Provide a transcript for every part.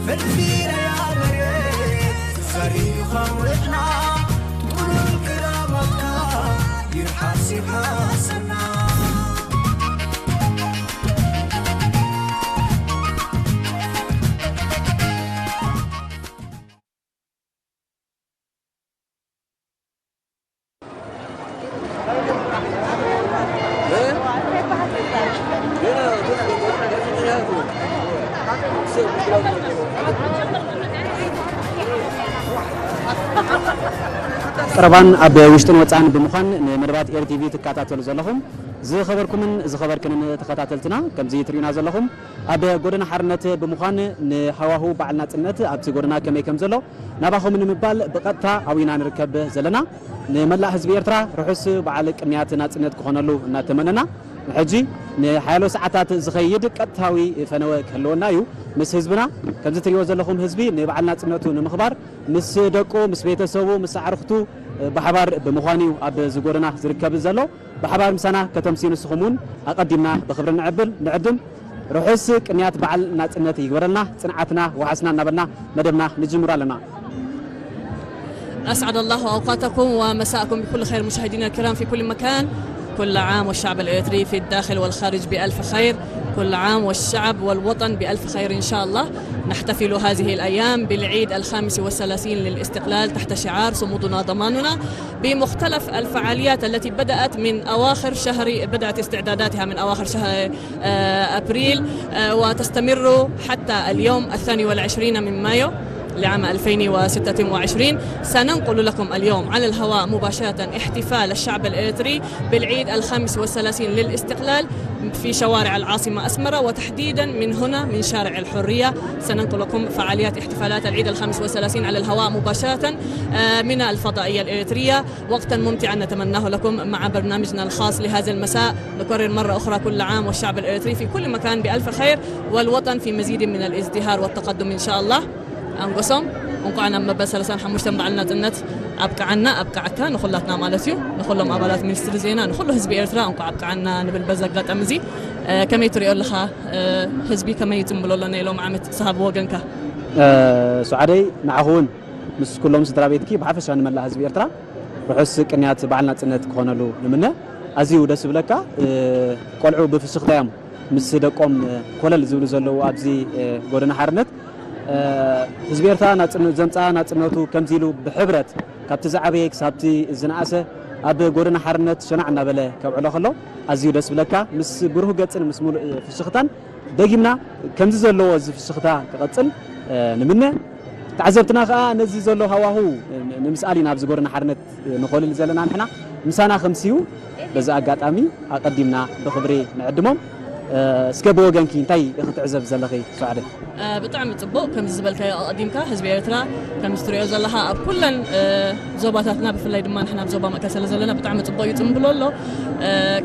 ፍርፊረያ መሬት ዘሪኻ ውዕና ጥሉል ክራማትካ ይርሓስ ይርሓሰና። ቀረባን ኣብ ውሽጥን ወፃእን ብምዃን ንመደባት ኤርቲቪ ትከታተሉ ዘለኹም ዝኸበርኩምን ዝኸበርክንን ተኸታተልትና፣ ከምዚ ትሪኡና ዘለኹም ኣብ ጎደና ሓርነት ብምዃን ንሃዋሁ በዓል ናፅነት ኣብቲ ጎደና ከመይ ከም ዘሎ ናባኹም ንምባል ብቐጥታ ኣብና ንርከብ ዘለና። ንመላእ ህዝቢ ኤርትራ ርሑስ በዓል ቅንያት ናጽነት ክኾነሉ እናተመነና፣ ንሕጂ ንሓያሎ ሰዓታት ዝኸይድ ቀጥታዊ ፈነወ ክህልወና እዩ። ምስ ህዝብና፣ ከምዚ ትሪእዎ ዘለኹም ህዝቢ ንበዓል ናጽነቱ ንምኽባር ምስ ደቁ፣ ምስ ቤተሰቡ፣ ምስ ኣዕርኽቱ ብሓባር ብምዃን እዩ ኣብ እዚ ጎደና ዝርከብ ዘሎ። ብሓባር ምሳና ከተምስዩ ንስኹም እውን ኣቐዲምና ብኽብሪ ንዕብል ንዕድም። ርሑስ ቅንያት በዓል ናጽነት ይግበረልና። ጽንዓትና ወሓስና እናበልና መደብና ንጅምር ኣለና። أسعد الله أوقاتكم ومساءكم بكل خير مشاهدينا الكرام في كل مكان. كل عام والشعب الإريتري في الداخل والخارج بألف خير. كل عام والشعب والوطن بألف خير إن شاء الله. نحتفل هذه الأيام بالعيد الخامس والثلاثين للاستقلال تحت شعار صمودنا ضماننا، بمختلف الفعاليات التي بدأت من أواخر شهر، بدأت استعداداتها من أواخر شهر، آه، أبريل، آه، وتستمر حتى اليوم الثاني والعشرين من مايو لعام ألفين وستة وعشرين. سننقل لكم اليوم على الهواء مباشرة احتفال الشعب الإريتري بالعيد الخامس والثلاثين للاستقلال في شوارع العاصمة أسمرة، وتحديدا من هنا من شارع الحرية. سننقلكم فعاليات احتفالات العيد الخامس والثلاثين على الهواء مباشرة، آه، من الفضائية الإريترية. وقتا ممتعا نتمناه لكم مع برنامجنا الخاص لهذا المساء. نكرر مرة أخرى كل عام والشعب الإريتري في كل مكان بألف خير، والوطن في مزيد من الازدهار والتقدم إن شاء الله. ኣንጎሶም፣ እንኳዕ ናብ መበል ሰላሳን ሓሙሽተን በዓል ናጽነት ኣብቅዓና፣ ኣብቅዓካ፣ ንኹላትና ማለት እዩ። ንኹሎም ኣባላት ሚኒስትሪ ዜና፣ ንኹሉ ህዝቢ ኤርትራ እንኳዕ ኣብቅዓና ንብል በዚ ኣጋጣሚ እዚ። ከመይ ትሪኦ ኣለኻ? ህዝቢ ከመይ ይጽምብሎ ኣሎ ናይ ሎም ዓመት? ስኻ ብወገንካ። ሱዓደይ፣ ንዓኹ እውን ምስ ኩሎም ስድራ ቤትኪ ብሓፈሻ ንመላእ ህዝቢ ኤርትራ ርሑስ ቅንያት በዓል ናጽነት ክኾነሉ ንምነ። ኣዝዩ ደስ ዝብለካ፣ ቆልዑ ብፍሽኽታ እዮም ምስ ደቆም ኮለል ዝብሉ ዘለዉ ኣብዚ ጎደና ሓርነት። ህዝቢ ኤርትራ ዘምጽኣ ናጽነቱ ከምዚ ኢሉ ብሕብረት ካብቲ ዝዓበየ ክሳብቲ ዝነኣሰ ኣብ ጎደና ሓርነት ሸናዕ እናበለ ከብዕሎ ከሎ ኣዝዩ ደስ ዝብለካ፣ ምስ ብሩህ ገጽን ምስ ሙሉእ ፍሽኽታን ደጊምና ከምዚ ዘለዎ እዚ ፍሽኽታ ክቐጽል ንምነ። ተዓዘብትና ከኣ ነዚ ዘሎ ሃዋሁ ንምስኣል ኢና ኣብዚ ጎደና ሓርነት ንኾልል ዘለና ንሕና። ምሳና ከምስዩ በዚ ኣጋጣሚ ኣቐዲምና ብኽብሪ ንዕድሞም። እስከ ብወገንኪ እንታይ ኢኺ ትዕዘብ ዘለኺ ሱዓደ? ብጣዕሚ ጽቡቕ፣ ከምዚ ዝበልካዮ ኣቐዲምካ ህዝቢ ኤርትራ ከምዚ ትሪኦ ዘለኻ ኣብ ኩለን ዞባታትና፣ ብፍላይ ድማ ንሕና ኣብ ዞባ ማእከል ስለ ዘለና ብጣዕሚ ጽቡቕ እዩ ጽምብሎ ኣሎ።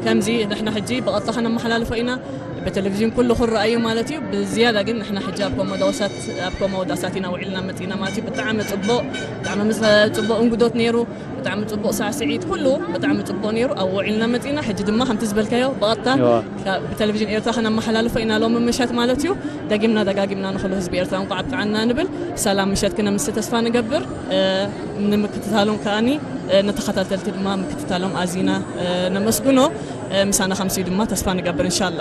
ከምዚ ንሕና ሕጂ ብቐጥታ ከነመሓላልፎ ኢና። ብቴሌቪዥን ኩሉ ክረኣዩ ማለት እዩ። ብዝያዳ ግን ንሕና ሕጂ ኣብ ኮም መወዳእሳት ኣብ ኮም መወዳእሳት ኢና ውዒልና መጺና ማለት እዩ። ብጣዕሚ ጽቡቕ፣ ብጣዕሚ ምስ ጽቡቕ እንግዶት ነይሩ። ብጣዕሚ ጽቡቕ ሳዕስዒት፣ ኩሉ ብጣዕሚ ጽቡቕ ነይሩ። ኣብ ውዒልና መጺና። ሕጂ ድማ ከምቲ ዝበልካዮ ብቐጥታ ካብ ብቴሌቪዥን ኤርትራ ከነመሓላልፎ ኢና ሎሚ ምሸት ማለት እዩ። ደጊምና ደጋጊምና ንኹሉ ህዝቢ ኤርትራ እንቋዕ ኣብቅዓና ንብል። ሰላም ምሸት ክነምሲ ተስፋ ንገብር። ንምክትታሎም ከኣኒ ንተኸታተልቲ ድማ ምክትታሎም ኣዚና ነመስግኖ። ምሳና ከምስዩ ድማ ተስፋ ንገብር እንሻላ።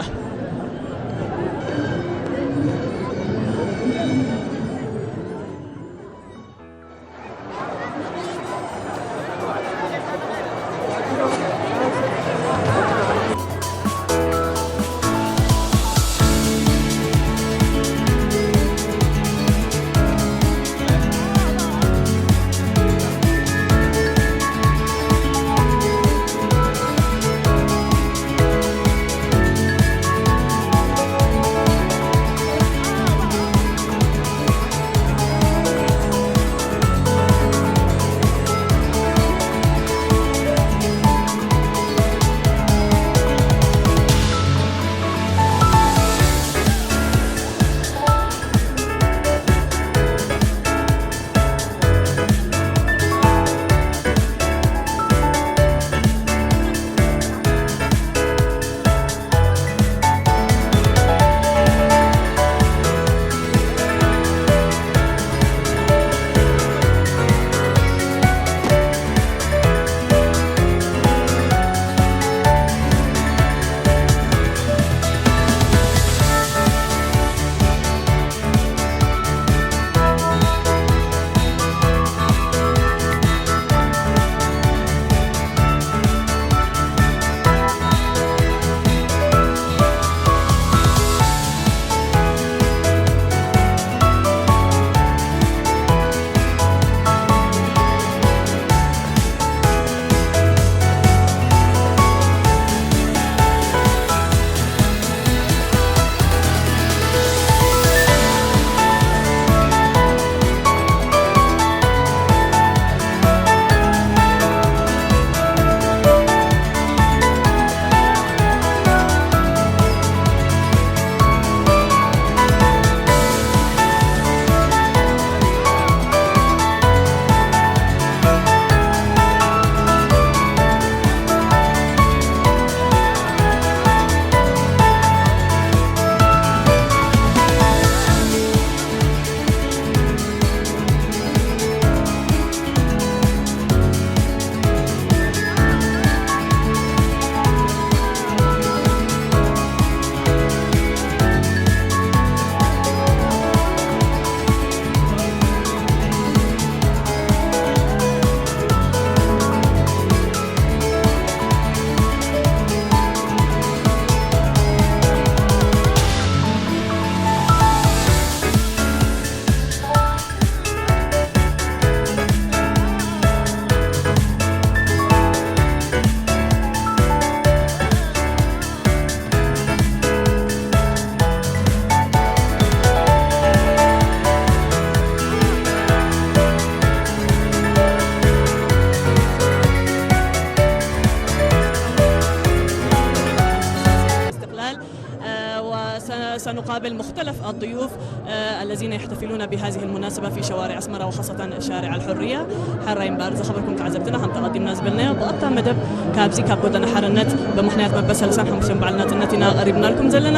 س- سنقابل مختلف الضيوف، آه، الذين يحتفلون بهذه المناسبة في شوارع أسمرة، وخاصة شارع الحرية. ሕራይ እምበኣር ዝኸበርኩም ተዓዘብትና፣ ከም ተቐዲምና ዝበልናዮ፣ ብቐጥታ መደብ ካብዚ ካብ ጎደና ሓርነት ብምኽንያት መበል ሰላሳን ሓሙሽተን በዓል ናጽነት ኢና ቀሪብናልኩም ዘለና።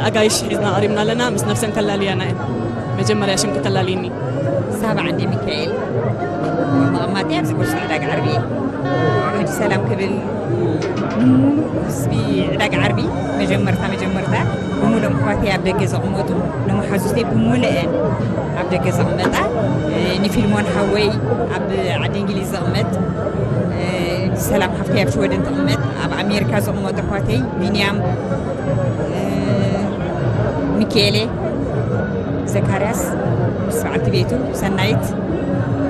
ኣጋይሽ ሒዝና ቀሪብና ኣለና። ምስ ነብሰን ከላልያና እየን። መጀመርያ ሽምኪ ተላልይኒ። ሳባ ዓንደ ሚካኤል፣ መቐማጢ ኣብዚ ጎስና ዕዳጋ ዓርቢ እየ። ሕጂ ሰላም ክብል ንሙሉእ ህዝቢ ዕዳጋ ዓርቢ፣ መጀመርታ መጀመርታ ብሙሉኦም ኣሕዋተይ ኣብ ደገ ዘቕመጡ፣ ንመሓዙተይ ብሙሉአን ኣብ ደገ ዘቕመጣ፣ ንፊልሞን ሓወይ ኣብ ዓዲ እንግሊዝ ዘቕመጥ፣ ሰላም ሓፍተይ ኣብ ሽወደን ትቕመጥ፣ ኣብ ኣሜሪካ ዘቕመጡ ኣሕዋተይ ቢንያም፣ ሚካኤሌ፣ ዘካርያስ ምስ በዓልቲ ቤቱ ሰናይት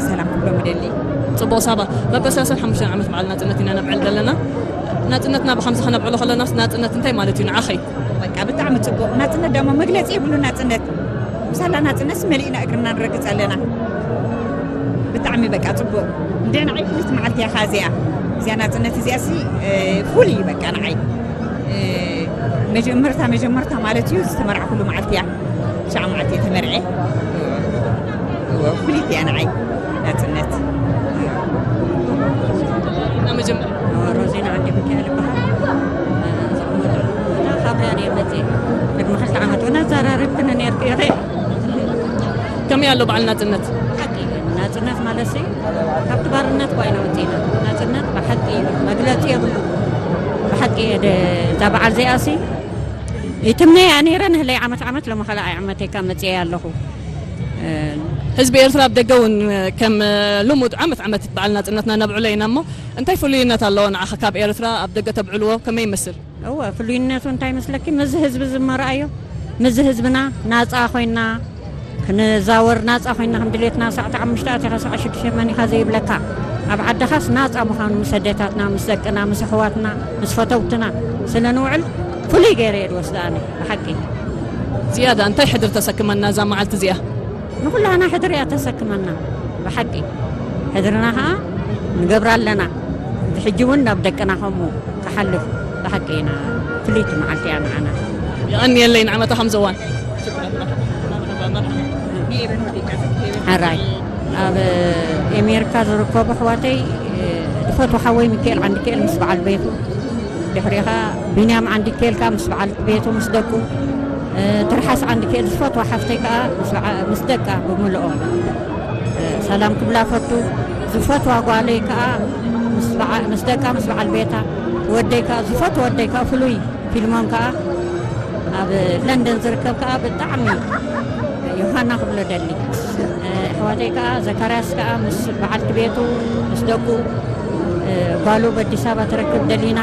ሰላም ክብሎም እደሊ። ጽቡቕ ሳባ፣ መበል ሰላሳን ሓሙሽተን ዓመት በዓል ናጽነት ኢና ነብዕል ዘለና። ናጽነትና ብኸምዚ ከነብዕሎ ከለናስ ናጽነት እንታይ ማለት እዩ ንዓኸይ? በቃ ብጣዕሚ ጽቡቕ። ናጽነት ደሞ መግለጺ የብሉ ናጽነት። ምሳላ ናጽነት መሊእና እግርና ንረግጽ ኣለና። ብጣዕሚ በቃ ጽቡቕ። እንደ ንዓይ ፍልይቲ መዓልቲ እያ እዚኣ። እዚኣ ናጽነት እዚኣ ሲ፣ እ፣ ፍሉይ እዩ በቃ ንዓይ። እ፣ መጀመርታ መጀመርታ ማለት እዩ ዝተመርዓኹሉ መዓልቲ እያ። ትሽዓ መዓልቲ እየ ተመርዐ። እወ፣ ፍልይቲ እያ ንዓይ ናጽነት። መጀመርያ ሮዚና ዓንደ ሚካኤል ይበሃል። ዝቕመጠሉ ቦታ ካብ ርያድ እየ መፅየ። ቅድሚ ክልተ ዓመት እውን ኣዘራሪብክኒ ነይርኪ ኢኺ። ከመይ ኣሎ በዓል ናጽነት? ብሓቂ ናጽነት ማለት ሲ ካብቲ ባርነት እኳ ኢና ወፂና። ናጽነት ብሓቂ መግለፂ የብሉ። ብሓቂ እየ ደ-፣ እዛ በዓል እዚኣ ሲ ይትምነያ ነይረ ንህለይ ዓመት ዓመት ሎሚ ኸልኣይ ዓመተይ ካብ መፅየ ኣለኹ። እ፣ ህዝቢ ኤርትራ ኣብ ደገ እውን ከም ልሙድ ዓመት ዓመት በዓል ናጽነትና ነብዕሎ ኢና እሞ እንታይ ፍሉይነት ኣለዎ ንዓኻ ካብ ኤርትራ ኣብ ደገ ተብዕልዎ ከመይ ይመስል? እወ፣ ፍሉይነቱ እንታይ መስለኪ? ምስዚ ህዝቢ ዝመርኣዮ፣ ምስዚ ህዝብና ናጻ ኮይና ክንዛወር፣ ናጻ ኮይና ከም ድሌትና ሳዕቲ ሓሙሽተ ኣቲኻ ሳዕ ሽዱሽተ መን ኢኻ ዘይብለካ፣ ኣብ ዓድኻስ ናጻ ምዃኑ ምስ ኣዴታትና፣ ምስ ደቅና፣ ምስ ኣሕዋትና፣ ምስ ፈተውትና ስለ ንውዕል ፍሉይ ገይረ እየ ዝወስዳ ኣነ ብሓቂ። ዝያዳ እንታይ ሕድሪ ተሰክመና እዛ መዓልቲ እዚኣ? ንኹላህና ሕድሪ እያ ተሰክመና ብሓቂ። ሕድርና ኸኣ ንገብራ ኣለና። እቲ ሕጂ እውን ናብ ደቅና ከምኡ ክሓልፍ ብሓቂ ኢና። ፍልይቲ መዓልቲ እያ ንዓና። የቐንየለይ ንዓመታ ከምዚ እዋን። ሕራይ ኣብ ኤሜሪካ ዝርከቡ ኣሕዋተይ ዝፈትዎ ሓወይ ሚካኤል ዓንዲኪኤል ምስ በዓል ቤቱ፣ ድሕሪኻ ቢንያም ዓንዲኪኤል ከኣ ምስ በዓል ቤቱ ምስ ደቁ፣ ትርሓስ ዓንዲኪኤል ዝፈትዋ ሓፍተይ ከኣ ምስ በዓ-፣ ምስ ደቃ ብምልኦም፣ ሰላም ክብላ ፈቱ። ዝፈትዋ ጓለይ ከኣ ምስ በዓ-፣ ምስ ደቃ ምስ በዓል ቤታ፣ ወደይ ከኣ ዝፈትዎ ወደይ ከኣ ፍሉይ ፊልሞን ከኣ ኣብ ለንደን ዝርከብ ከኣ ብጣዕሚ ዮሃና ክብሎ ደሊ። ኣሕዋተይ ከኣ ዘካርያስ ከኣ ምስ በዓልቲ ቤቱ ምስ ደቁ፣ ጓሉ ኣብ ኣዲስ ኣበባ ትረክብ ደሊና።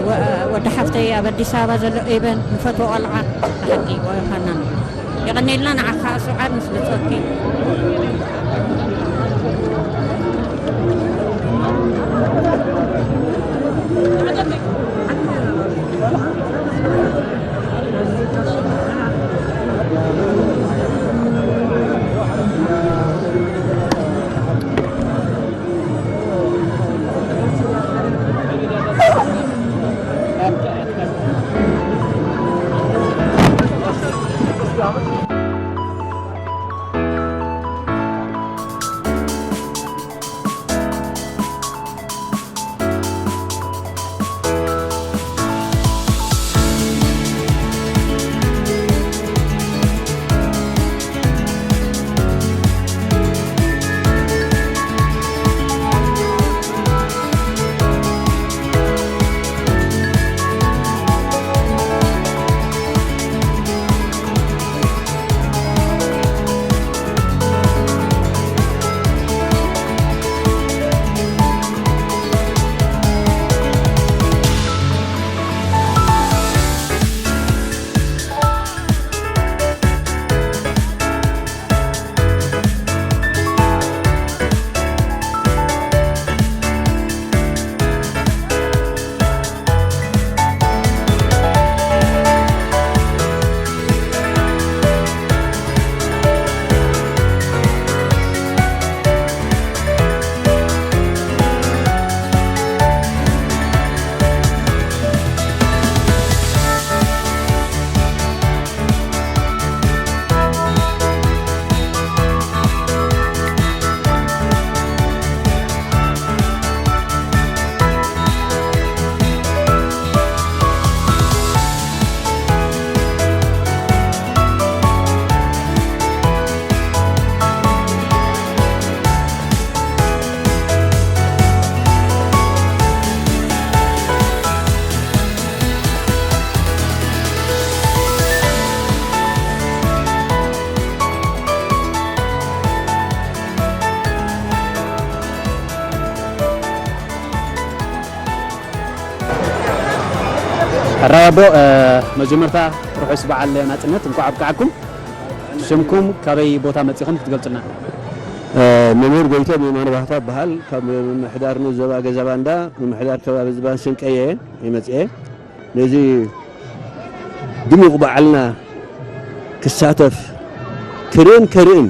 ወ-፣ ወዲ ሓፍተይ ኣብ ኣዲስ ኣበባ ዘሎ ኤበን ንፈትዎ ቆልዓ ብሓቂ ዮሃና። የቐኔልና ንዓኻ ስብዓት ምስ ብጾትኪ። ሕራይ ኣቦ፣ መጀመርታ ርሑስ በዓል ናጽነት እንኳዕ ኣብቅዓኩም። ሽምኩም ካበይ ቦታ መጺኹም ክትገልጹልና? መምህር ጎይቶም የማነ ባህታ እበሃል። ካብ ምምሕዳርነት ዞባ ገዛ ባንዳ፣ ምምሕዳር ከባቢ ዝባን ስንቀየ ይመጽኤ። ነዚ ድሙቕ በዓልና ክሳተፍ ክርእን ከርእን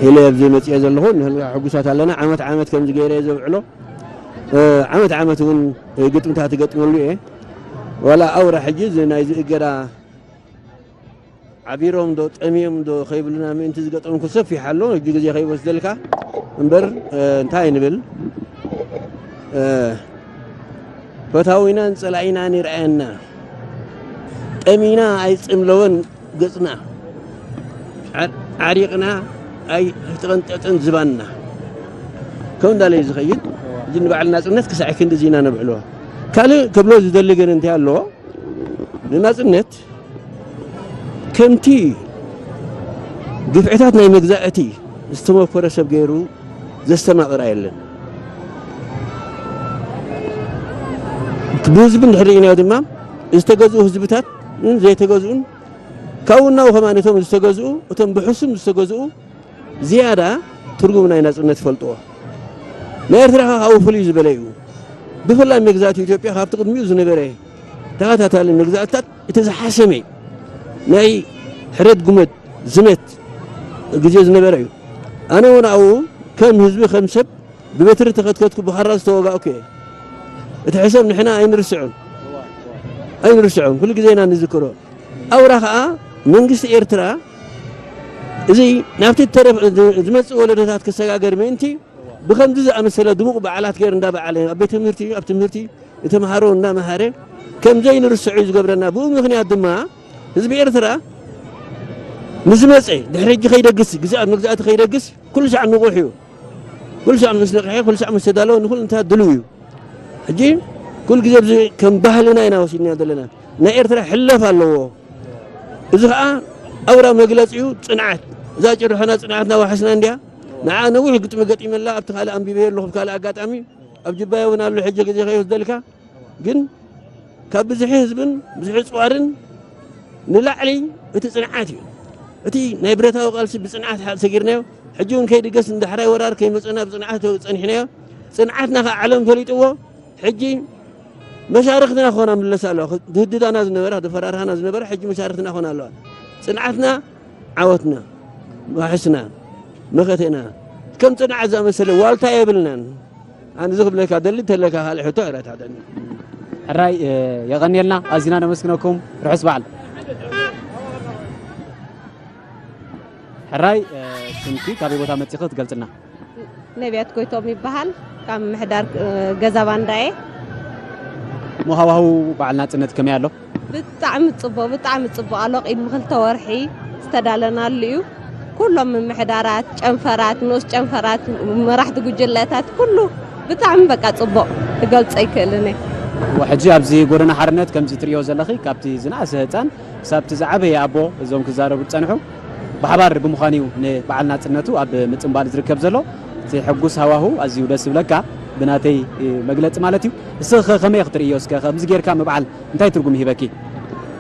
ኢለ ኣብዚ መጽኤ ዘለኹ። ንሕና ሕጉሳት ኣለና። ዓመት ዓመት ከምዚ ገይረ እየ ዘብዕሎ። ዓመት ዓመት እውን ግጥምታት እገጥመሉ እየ። ዋላ ኣውራ ሕጂ እዚ ናይዚ እገዳ ዓቢሮም ዶ ጠምዮም ዶ ከይብሉና ምእንቲ ዝገጠምኩ ሰፊሕ ኣሎ። ሕጂ ግዜ ከይወስደልካ እምበር፣ እንታይ ንብል? ፈታዊናን ጸላኢናን ይርኣየና። ጠሚና ኣይጽምለወን ገጽና፣ ዓሪቕና ኣይተቐንጠጠን ዝባንና። ከምኡ እንዳለ እዩ ዝኸይድ። እዚ ንበዓል ናጽነት ክሳዕ ክንድዚ ኢና ነብዕሎ። ካልእ ክብሎ ዝደሊ ግን እንታይ ኣለዎ? ንናጽነት ከምቲ ግፍዕታት ናይ መግዛእቲ ዝተመኮረ ሰብ ገይሩ ዘስተማቕር ኣየለን። ብህዝቢ እንድሕር ርኢናዮ ድማ ዝተገዝኡ ህዝብታት ዘይተገዝኡን ካብኡ ናብኡ ከማን እቶም ዝተገዝኡ እቶም ብሕሱም ዝተገዝኡ ዝያዳ ትርጉም ናይ ናጽነት ይፈልጥዎ። ናይ ኤርትራ ከኣ ካብኡ ፍልይ ዝበለ እዩ። ብፍላይ መግዛእቲ ኢትዮጵያ ካብቲ ቅድሚኡ ዝነበረ ተኸታታሊ መግዛእትታት እቲ ዝሓሰመ ናይ ሕረድ ጉመድ ዝመት ግዜ ዝነበረ እዩ። ኣነ እውን ኣብኡ ከም ህዝቢ ከም ሰብ ብበትሪ ተኸትከትኩ ብኻራ ዝተወጋእኩ እየ። እቲ ሕሰም ንሕና ኣይንርስዖን ኣይንርስዖን ኩሉ ግዜ ኢና ንዝክሮ። ኣውራ ከኣ መንግስቲ ኤርትራ እዚ ናብቲ ተረፍ ዝመጽእ ወለዶታት ክሰጋገር ምእንቲ ብኸምዚ ዝኣመሰለ ድሙቕ በዓላት ገይሩ እንዳበዓለ ኣብ ቤት ትምህርቲ ኣብ ትምህርቲ ንተምሃሮ እንዳመሃረ ከም ዘይንርስዖ እዩ ዝገብረና። ብኡ ምኽንያት ድማ ህዝቢ ኤርትራ ንዝመጸ ድሕሪ ሕጂ ከይደግስ ግዝኣት መግዛእቲ ከይደግስ ኩሉ ሳዕ ንቑሕ እዩ። ኩሉ ሳዕ ምስ ነቕሐ ኩሉ ሳዕ ምስ ተዳለወ ንኹሉ እንታይ ድልው እዩ። ሕጂ ኩሉ ግዜ ብዚ ከም ባህልና ኢና ወሲድና ዘለና። ናይ ኤርትራ ሕለፍ ኣለዎ። እዚ ኸኣ ኣውራ መግለጺኡ ጽንዓት። እዛ ጭርሖና ጽንዓትና ዋሕስና እንድያ። ንዓ ነዊሕ ግጥሚ ገጢመላ ኣብቲ ካልእ ኣንቢበዮ ኣለኹ ብካልእ ኣጋጣሚ ኣብ ጅባዮ እውን ኣሎ ሕጂ ግዜ ከይወስደልካ። ግን ካብ ብዝሒ ህዝብን ብዝሒ ጽዋርን ንላዕሊ እቲ ጽንዓት እዩ። እቲ ናይ ብረታዊ ቃልሲ ብጽንዓት ሓ- ሰጊርናዮ። ሕጂ እውን ከይድገስ ንዳሕራይ ወራር ከይመጸና ብጽንዓት ጸኒሕናዮ። ጽንዓትና ከዓ ዓለም ፈሊጥዎ። ሕጂ መሻርክትና ክኾና ምለሳ ኣለዋ። ድህድዳና ዝነበራ ድፈራርሃና ዝነበራ ሕጂ መሻርክትና ክኾና ኣለዋ። ጽንዓትና ዓወትና ዋሕስና መኸተና። ከም ጽንዓት ዝኣመሰለ ዋልታ የብልናን። ኣነ እዚ ክብለካ ደሊ እንተለካ ካልእ ሕቶ ዕረት ሓደኒ። ሕራይ የቐንየልና፣ ኣዚና ነመስግነኩም። ርሑስ በዓል። ሕራይ ስምኪ ካበይ ቦታ መጺኺ ክትገልጽልና? ነቢያት ጎይቶም ይበሃል። ካብ ምሕዳር ገዛ ባንዳየ። እሞ ሃዋህው በዓል ናጽነት ከመይ ኣሎ? ብጣዕሚ ጽቡቕ ብጣዕሚ ጽቡቕ ኣሎ። ቅድሚ ክልተ ወርሒ ዝተዳለናሉ እዩ። ኩሎም ምምሕዳራት፣ ጨንፈራት፣ ንኡስ ጨንፈራት፣ መራሕቲ ጉጅለታት ኩሉ ብጣዕሚ በቃ ጽቡቕ ክገልጾ ኣይክእልን እየ። ሕጂ ኣብዚ ጎደና ሓርነት ከምዚ ትርእዮ ዘለኺ ካብቲ ዝነኣሰ ህጻን ክሳብቲ ዝዓበየ ኣቦ እዞም ክዛረቡ ዝጸንሑ ብሓባር ብምዃን እዩ ንበዓል ናጽነቱ ኣብ ምጽንባል ዝርከብ ዘሎ። እቲ ሕጉስ ሃዋሁ ኣዝዩ ደስ ዝብለካ ብናተይ መግለጺ ማለት እዩ። እስኺ ከመይ ክትርእዮ እስከ ከምዚ ጌርካ ምብዓል እንታይ ትርጉም ይህበኪ?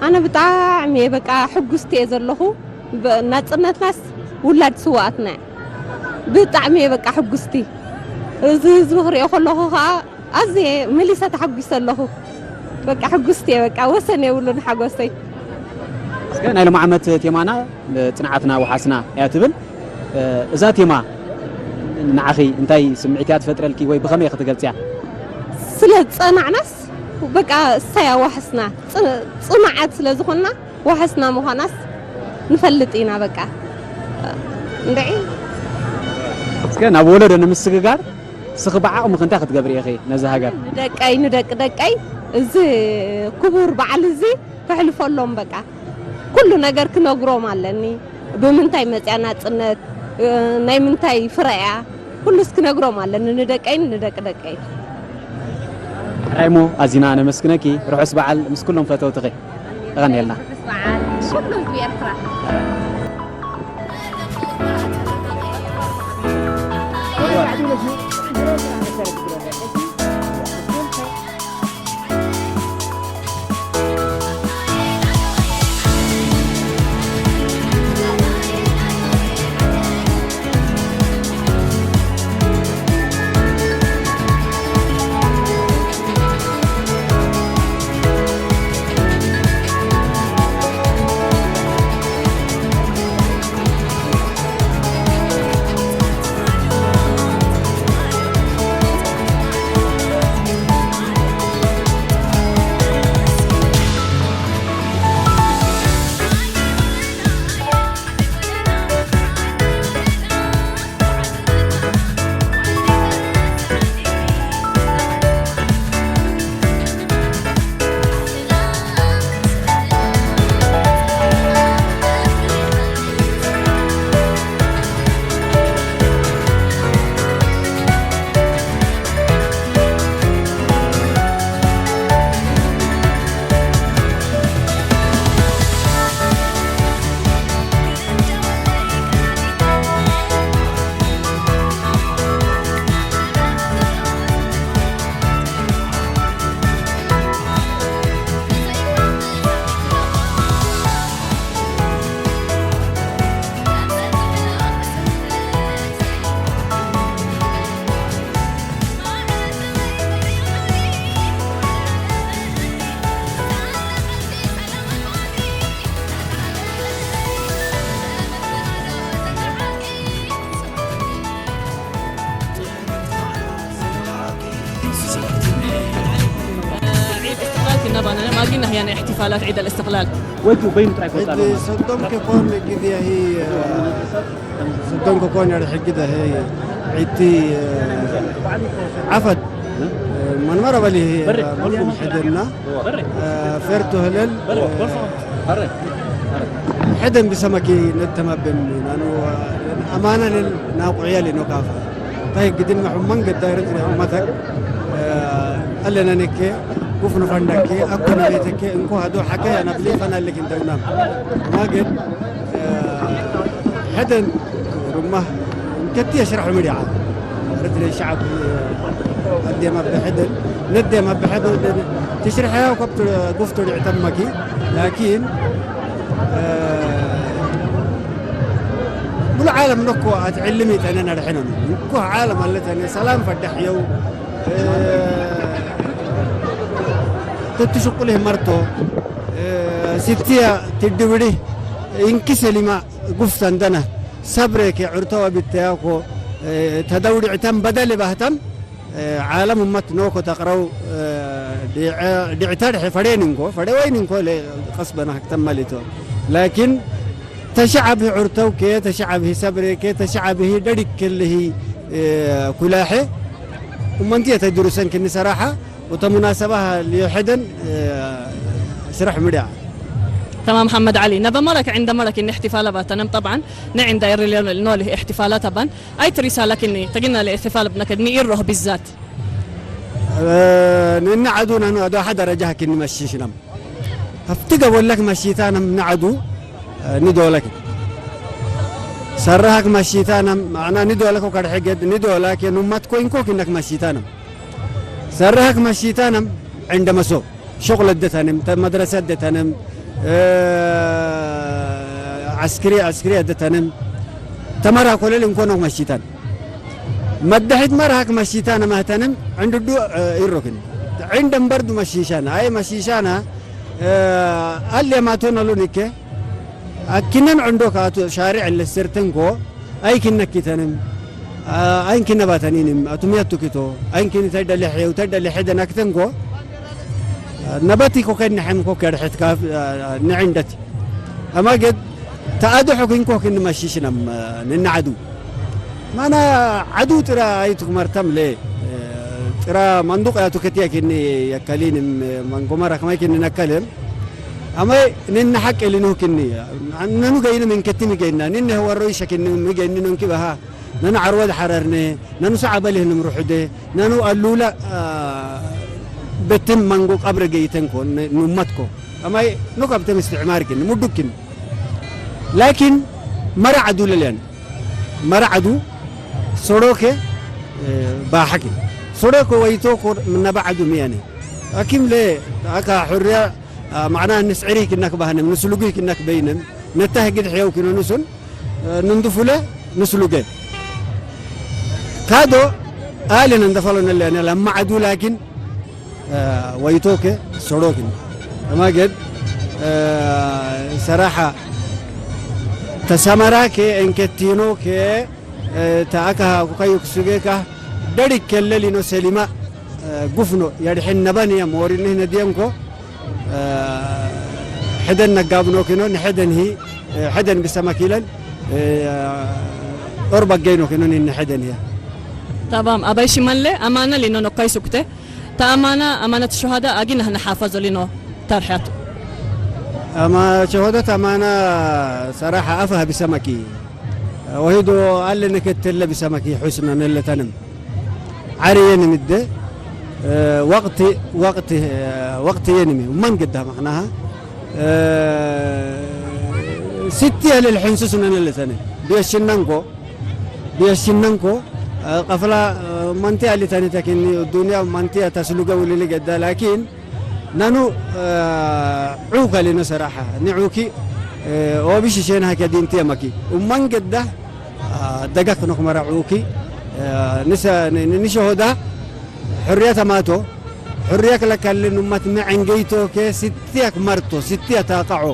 ኣነ ብጣዕሚ እየ በቃ ሕጉስቲ እየ ዘለኹ። ናጽነትናስ ውላድ ስውኣትና እያ። ብጣዕሚ እየ በቃ ሕጉስቲ። እዚ ህዝቢ ክሪኦ ከለኹ ከዓ ኣዝየ መሊሰ ተሓጒሰ ኣለኹ። በቃ ሕጉስቲ እየ በቃ ወሰን የብሉን ሓጎሰይ። እስከ ናይ ሎም ዓመት ቴማና ጽንዓትና ወሓስና እያ ትብል። እዛ ቴማ ንዓኺ እንታይ ስምዒት እያ ትፈጥረልኪ ወይ ብኸመይ ክትገልጽያ? ስለ ዝጸናዕናስ በቃ እሳያ ዋሕስና ጽ- ጽኑዓት ስለ ዝኾንና ዋሕስና ምዃናስ ንፈልጥ ኢና በቃ እንድዒ። እስከ ናብ ወለዶ ንምስግጋር እስኺ ብዓቕምኺ እንታይ ክትገብሪ ኢኺ ነዛ ሃገር? ንደቀይ ንደቂ ደቀይ እዚ ክቡር በዓል እዚ ከሕልፈሎም በቃ ኩሉ ነገር ክነግሮም ኣለኒ። ብምንታይ መፅያ ናፅነት፣ ናይ ምንታይ ፍረ እያ፣ ኩሉስ ክነግሮም ኣለኒ ንደቀይን ንደቂ ደቀይን። ሕራይ እሞ ኣዚና ነመስግነኪ። ርሑስ በዓል ምስ ኩሎም ፈተውትኺ። የቐንየልና። ርሑስ በዓል ኩሉ ህዝቢ ኤርትራ። ናይ احتفالات عيد الاستقلال? ወጁ በይኑ ጥራይ ክወጣ ሕጂ ሰዶም ክኾን ግዜ ሂ ሰዶም ክኾን ያለ ሕጊ ደ ሂ ዒቲ ዓፈት መንመረ በሊ ሂ ሕደና ፈርቱ ህለል ሕደን ብሰመኪ ነተማበን ናኑ ኣማና ለን ናቁዕያ ሊኖ ካፋ ታይ ግድን መሕመን ገዳይረት ኡመተክ ኣለነንከ ጉፍኑ ፈንደከ ኣኮኖሜተከ እንኮ ሀዶ ሐከ ያናብሊ ፈናልክ እንደውናም ማገድ ሕደን ሩማ እንከቲ የሽራሕ ምድዓ ርትለ ሸዓብ ኣዴማ ብሕደን ነዴማ ብሕደን ትሽርሐያ ከብት ጉፍቱ ድዕተመኪ ላኪን ሙሉ ዓለም ነኮ ኣትዕልሚ ተነ ነድሕኖም እኮ ዓለም ኣለተነ ሰላም ፈዳሕ የው ተትሽቁልህ መርቶ ሲትያ ትድብድህ እንኪ ሰሊማ ጉፍተን ደነ ሰብሬ ከ ዑርተወ ብተያኮ ተደውድዕተን በደል ባህተም ዓለም እመት ኖኮ ተቅረው ድዕተር ፈሬን እንኮ ፈሬ ወይን እንኮ ቀስበና ተመሊቶ ላኪን ተሸዓብ ዑርተው ከ ተሸዓብ ሰብሬ ከ ተሸዓብ ደሪክ ክልህ ኩላሐ እመንቲ የተድሩሰን ክኒ ሰራሓ ወተሙናሰባህ ሊሕደን ስራሕ ምድያ تمام محمد علي نبى مرك عند مرك إن احتفال باتنم طبعا نعند إير نولي احتفالات بان أي ترسالة كني تقلنا الاحتفال بنكد نيره بالذات ንንዓዱ ናኑ ኣዶ ሓደ ደረጃ ክኒ መሽሽናም ኣብቲ ገበለክ መሽታናም ንዓዱ ንዶለክ ሰራሃክ መሽታናም ማዕና ንዶለክ ከድሕገድ ንዶላክ የኑማት ኮይንኮ ክነክ መሽታናም ሰራሃክ መሽታናም ዕንደ መሶ ሸቁለ ደተንም መድረሰ ደተንም ዓስክሪ ዓስክሪ ደተንም ተመራ ኮለል እንኮኖክ መሽታን መድሕት መርሃክ መሲታነ ማህተንም ዕንድዱ ይሮክን ዕንደን በርዱ መሺሻና ኣይ መሺሻና ኣሌማቶን ኣሉን እከ ኣኪነን ዕንዶ ካቱ ሻሪዕ ለስርተንኮ ኣይኪነኪተንም ኣይንኪነባተኒንም ኣቱም ያቱኪቶ ኣይንኪን ተደለ ሕየው ተደለ ሕደን ኣክተንኮ ነበቲ ኮከድ ንሐምኮ ከድሕትካ ንዕንደት ኣማገድ ተኣድሑ ክንኮ ክንመሽሽነም ንናዓዱ ማና ዓዱ ጥራ ኣይትኩመርተም ለ ጥራ መንዱቅ ያቱ ከትያ ክኒ የከሊንም መንጎመራ ከማይ ክኒ ነከልን ኣማይ ንንሐቅ ልንሁ ክኒ ነኑ ገይንም እንከትም ገይና ንንህ ወሮ ይሸክንም ገይኒ ነንኪ በሃ ነኑ ዓርወ ዝሐረርነ ነኑ ሰዓበ ልህንም ሩሑደ ነኑ ኣሉላ በትም መንጎ ቀብረ ገይተንኮ ኑመትኮ ኣማይ ኑከብተም እስትዕማር ክኒ ሙዱክ ክኒ ላኪን መራ ዓዱ ለልያን መራ ዓዱ ሶሮከ ባሕኪ ሶሮከ ወይቶኮ ምነበ ዓዱ ምያነ ኣኪም ለ ኣካ ሕርያ ማዕና ንስዕሪ ክነክ ባህንም ንስሉጉ ክነክ በይንም ነታ ህግድ ሕየው ክኖ ንሱን ንንድፉለ ንስሉገ ካዶ ኣለን እንደፈሎ ነለ ለማ ዓዱ ላኪን ወይቶከ ሶሮክን ከማገድ ሰራሓ ተሰመራከ እንከቲኖከ ተኣካ ኩካዩ ክሱጌካ ደሪክ ከለሊኖ ሰሊማ ጉፍኖ የድሕን ነበንያ መወሪንህ ነድየንኮ ሕደን ነጋብኖ ክኖ ንሕደን ሂ ሕደን ብሰመኪለን ኦር በገይኖ ክኖ ንሕደን ሂያ تمام أبي شمال أمانة لنا نقاي سكتة تأمانة أمانة الشهداء أجينا هنا حافظ لنا ترحيات ኣማ ሸሆደት ኣማና ሰራሓ ኣፍሃ ብሰመኪ ወሂዶ ኣለነ ከተለ ብሰመኪ ሑስና ነለተንም ዓርየንም እደ ወቅቲ ወቅቲ ወቅቲ የንሚ መን ገዳ ማዕናሃ ስቲ ያለ ልሕንሱስ ነነለተነ ብየሽነንኮ ብየሽነንኮ ቀፍላ መንቲ ኣሊተኒ ተኪኒ ዱንያ መንቲ ተስሉገ ውልሊ ገዳ ላኪን ነኑ ዑከ ሊኖ ሰራሓ ንዑኪ ኦብሽ ሼን ሃከ ዲንቲ የመኪ ኡማን ገዳ ደጋክ ነኩመራ ዑኪ ንሰ ንሸሆዳ ሕርያ ተማቶ ሕርያ ክለካልን ኡመት መዐንገይቶ ከ ስትያክ መርቶ ስትያ ታቃዖ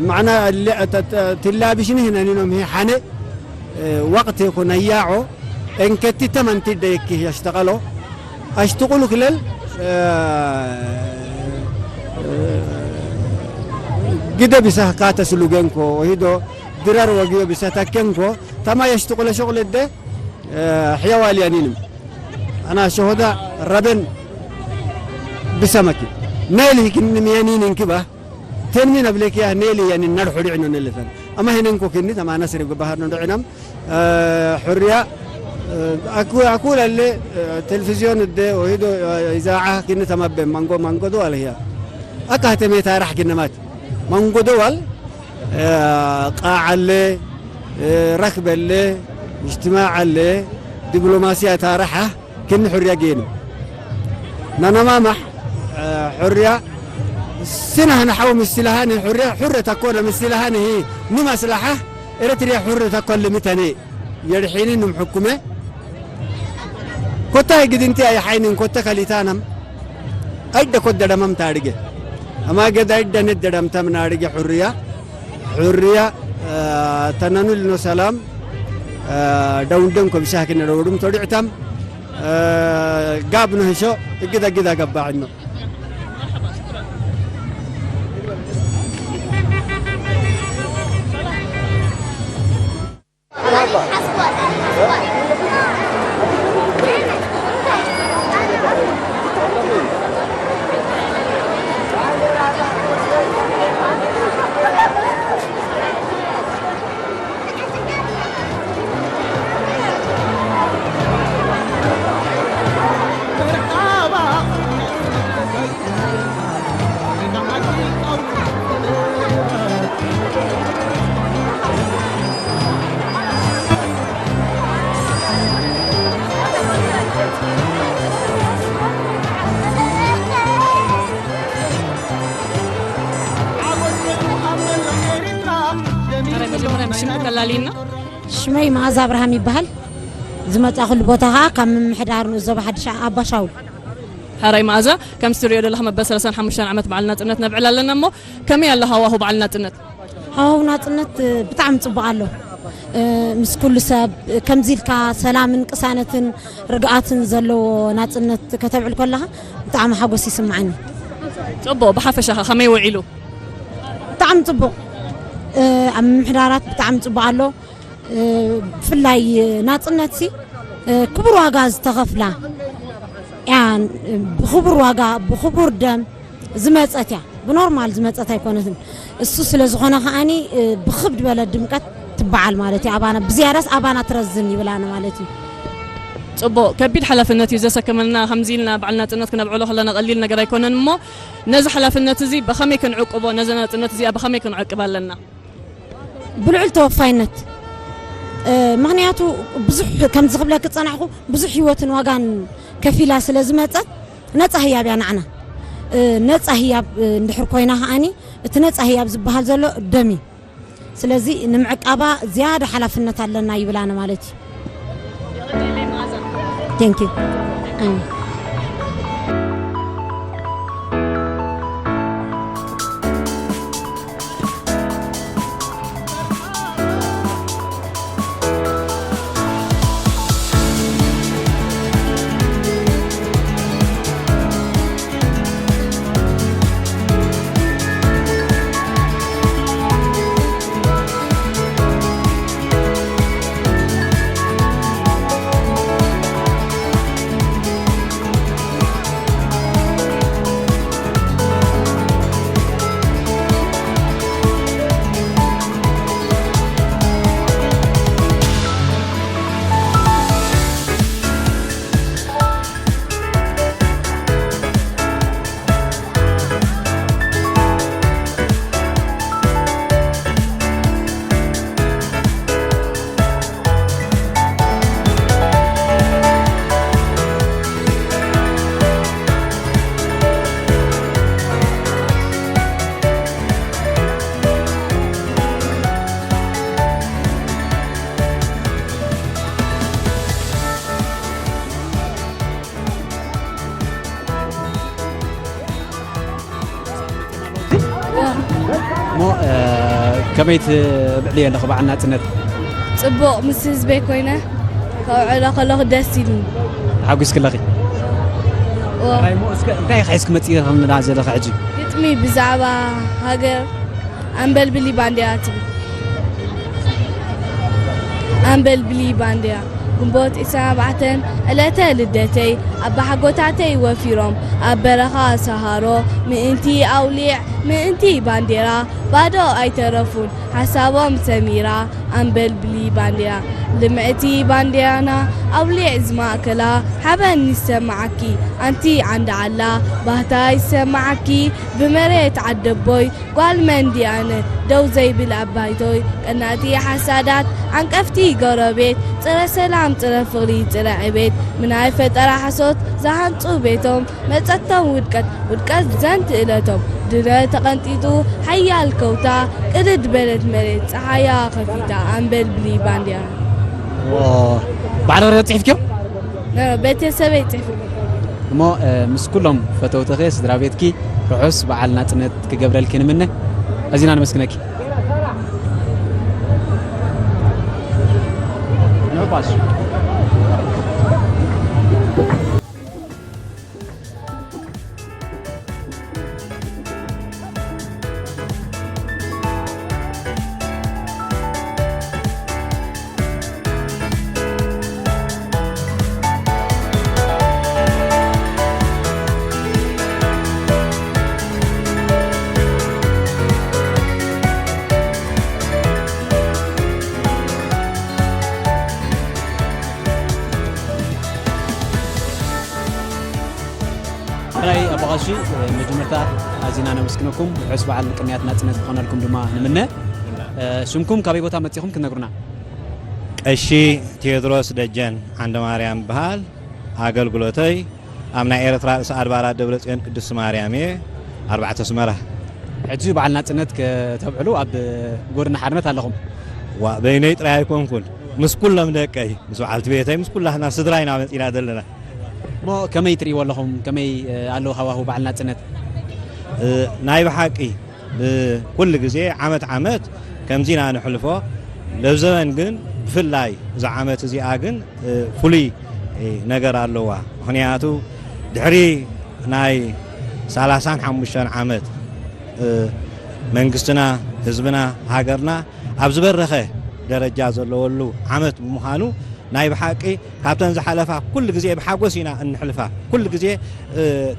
ማዕና ትላቢሽኒ ህነኒኖም ሄ ሓነ ወቅት የኮ ነያዖ እንከቲ ተመንቲ ደየኪ ያሽተቀሎ ኣሽትቁሉ ክለል ግደ ብሰህ ካተስሉ ገንኮ ወሂዶ ድራር ወግዮ ብሰህ ተከንኮ ተማ የሽትቁለ ሸቁለ ደ ሕያዋል ያኒንም ኣና ሸሆዳ ረበን ብሰመኪ ነልህ ክንንም ያኒን እንክባ ተንሚን ኣብሌክያ ኔሊ ያኒ ነርሑ ዲዕኖ ነልፈን ኣማ ሄነንኮ ክንኒ ተማ ነስሪ ግባሃር ነው ዲዕናም ሕርያ ኣኩል ኣለ ቴሌቪዝዮን እደ ወሂዶ ኢዛዓ ክንኒ ተማበ መንጎ መንጎ ዶ ኣልህያ ኣካ ተሜታ ራሕ ክንማት መንጎ ዶ ዋል ቃዓለ ረክበለ እጅትማዓለ ዲፕሎማሲያ ታረሓ ክን ሕርያ ጌኑ ናናማማሕ ሕርያ ስናህ ንሓው ምስልሃን ሕርያ ሕረ ተኮነ ምስልሃን ሂ ንመስላሓ ኤረትርያ ሕረ ተኮን ልምተኔ የድሒኒ ንም ሕኩመ ኮታ ግድንቲ ኣይሓይንን ኮተ ከሊታናም ኣይደ ኮት ደደመም ታድገ ኣማ ገዳ ኣይደ ንደደምተም ናድገ ሕርያ ሕርያ ተነኑ ልኖ ሰላም ደውንደን ኮብሻ ክነደወዱም ተዲዕታም ጋብ ንህሾ እግዳ ግዳ ገባዕኖ ሽመይ መኣዛ ኣብርሃም ይበሃል። ዝመጻኹሉ ቦታ ኸኣ ካብ ምምሕዳር ንኡስ ዞባ ሓድሽ ኣባሻውል። ሕራይ መኣዛ፣ ከምቲ ትርእዮ ዘለኻ መበል ሰላሳን ሓሙሽተን ዓመት በዓል ናጽነት ነብዕል ኣለና እሞ ከመይ ኣሎ ሃዋሁ በዓል ናጽነት? ሃዋሁ ናጽነት ብጣዕሚ ጽቡቕ ኣሎ። ምስ ኩሉ ሰብ ከምዚ ኢልካ ሰላምን ቅሳነትን ርግኣትን ዘለዎ ናጽነት ከተብዕል ከለኻ ብጣዕሚ ሓጎስ ይስምዓኒ። ጽቡቕ፣ ብሓፈሻኻ ከመይ ውዒሉ? ብጣዕሚ ጽቡቕ። ኣብ ምምሕዳራት ብጣዕሚ ጽቡቕ ኣሎ። ብፍላይ ናጽነትሲ ክቡር ዋጋ ዝተኸፍላ እያ። ብኽቡር ዋጋ ብኽቡር ደም ዝመጸት እያ። ብኖርማል ዝመጸት ኣይኮነትን። እሱ ስለ ዝኾነ ከኣኒ ብኽብ ዝበለ ድምቀት ትበዓል ማለት እዩ። ኣባና ብዝያዳስ ኣባና ትረዝን ይብላና ማለት እዩ። ጽቡቕ ከቢድ ሓላፍነት እዩ ዘሰከመልና። ከምዚ ኢልና በዓል ናጽነት ክነብዕሎ ከለና ቀሊል ነገር ኣይኮነን እሞ ነዚ ሓላፍነት እዚ ብኸመይ ክንዕቅቦ ነዚ ናጽነት እዚኣ ብኸመይ ክንዕቅብ ኣለና? ብልዑል ተወፋይነት ምኽንያቱ ብዙሕ ከምዚ ክብለክ ዝጸናሕኩ ብዙሕ ህይወትን ዋጋን ከፊላ ስለ ዝመጸት ነጻ ህያብ እያ ንዓና። ነጻ ህያብ እንድሕር ኮይና ከኣኒ እቲ ነጻ ህያብ ዝበሃል ዘሎ ደም እዩ። ስለዚ ንምዕቃባ ዝያዳ ሓላፍነት ኣለና ይብላኒ ማለት እዩ። Thank you. እሞ ከመይ ትብዕልዮ ኣለኹ በዓል ናጽነት? ጽቡቕ ምስ ህዝበይ ኮይነ ከውዕሎ ከለኹ ደስ ኢሉኒ። ተሓጒስኪ ኣለኺ? እዎ። ሕራይ እሞ እስከ እንታይ ኢኺ ሒዝኪ መጺእኺ ንዳ ዘለኺ ሕጂ? ግጥሚ ብዛዕባ ሃገር ኣንበልብሊ ባንዴራ ትብል። ኣንበልብሊ ባንዴራ። ግንቦት ዕስራን ኣርባዕተን ዕለተ ልደተይ ኣባሓጎታተይ ወፊሮም ኣብ በረኻ ሰሃሮ ምእንቲ ኣውሊዕ ምእንቲ ባንዴራ ባዶ ኣይተረፉን። ሓሳቦም ሰሚራ ኣንበልብሊ ባንዴራ። ልምዕቲ ባንዴራና ኣውሊዕ ዝማእከላ ሓበን ይሰማዓኪ ኣንቲ ዓንዲ ዓላ ባህታ ይሰማዓኪ ብመሬት ዓደቦይ ጓል መን ድያነ ደው ዘይብል ኣባይቶይ ቀናቲ ሓሳዳት ዓንቀፍቲ ጎረቤት ጽረ ሰላም ጽረ ፍቕሪ ጽረ ዕቤት ምናይ ፈጠራ ሓሶት ዝሃንጹ ቤቶም መጸቶም ውድቀት ውድቀት ዘንቲ እለቶም ድረ ተቐንጢጡ ሓያል ከውታ ቅድድ በለት መሬት ጸሓያ ከፊታ ኣንበልብሊ ባንዲራ። በዓል ወረደ ጽሒፍክዮ? ቤተሰበይ ጽሒፍ እሞ ምስ ኩሎም ፈተውትኺ ስድራ ቤትኪ ርሑስ በዓል ናጽነት ክገብረልኪ ንምነ። ኣዚና ነመስግነኪ። ንዕባሽ። ሕራይ ኣባቓሺ መጀመርታ ኣዚና ነመስግነኩም። ርሑስ በዓል ቅንያት ናጽነት ክኾነልኩም ድማ ንምነ። ሽምኩም ካበይ ቦታ መጺኹም ክትነግሩና? ቀሺ ቴዎድሮስ ደጀን ዓንደ ማርያም በሃል። ኣገልግሎተይ ኣብ ናይ ኤርትራ ርእሰ ኣድባራት ደብረ ጽዮን ቅድስት ማርያም እየ። ኣርባዕተ ኣስመራ። ሕጂ በዓል ናጽነት ከተብዕሉ ኣብ ጎድኒ ሓርነት ኣለኹም። ዋ በይነይ ጥራይ ኣይኮንኩን፣ ምስ ኩሎም ደቀይ፣ ምስ በዓልቲ ቤተይ፣ ምስ ኩላህና ስድራይና መጺና ዘለና። እሞ ከመይ ትርእይዎ ኣለኹም? ከመይ ኣሎ ሃዋሁ በዓል ናጽነት? ናይ ብሓቂ ብኩሉ ግዜ ዓመት ዓመት ከምዚ ኢና ንሕልፎ። ለብዘበን ግን ብፍላይ እዛ ዓመት እዚኣ ግን ፍሉይ ነገር ኣለዋ። ምኽንያቱ ድሕሪ ናይ ሰላሳን ሓሙሽተን ዓመት መንግስትና፣ ህዝብና፣ ሃገርና ኣብ ዝበረኸ ደረጃ ዘለወሉ ዓመት ብምዃኑ ናይ ብሓቂ ካብተን ዝሓለፋ ኩሉ ግዜ ብሓጎስ ኢና እንሕልፋ። ኩሉ ግዜ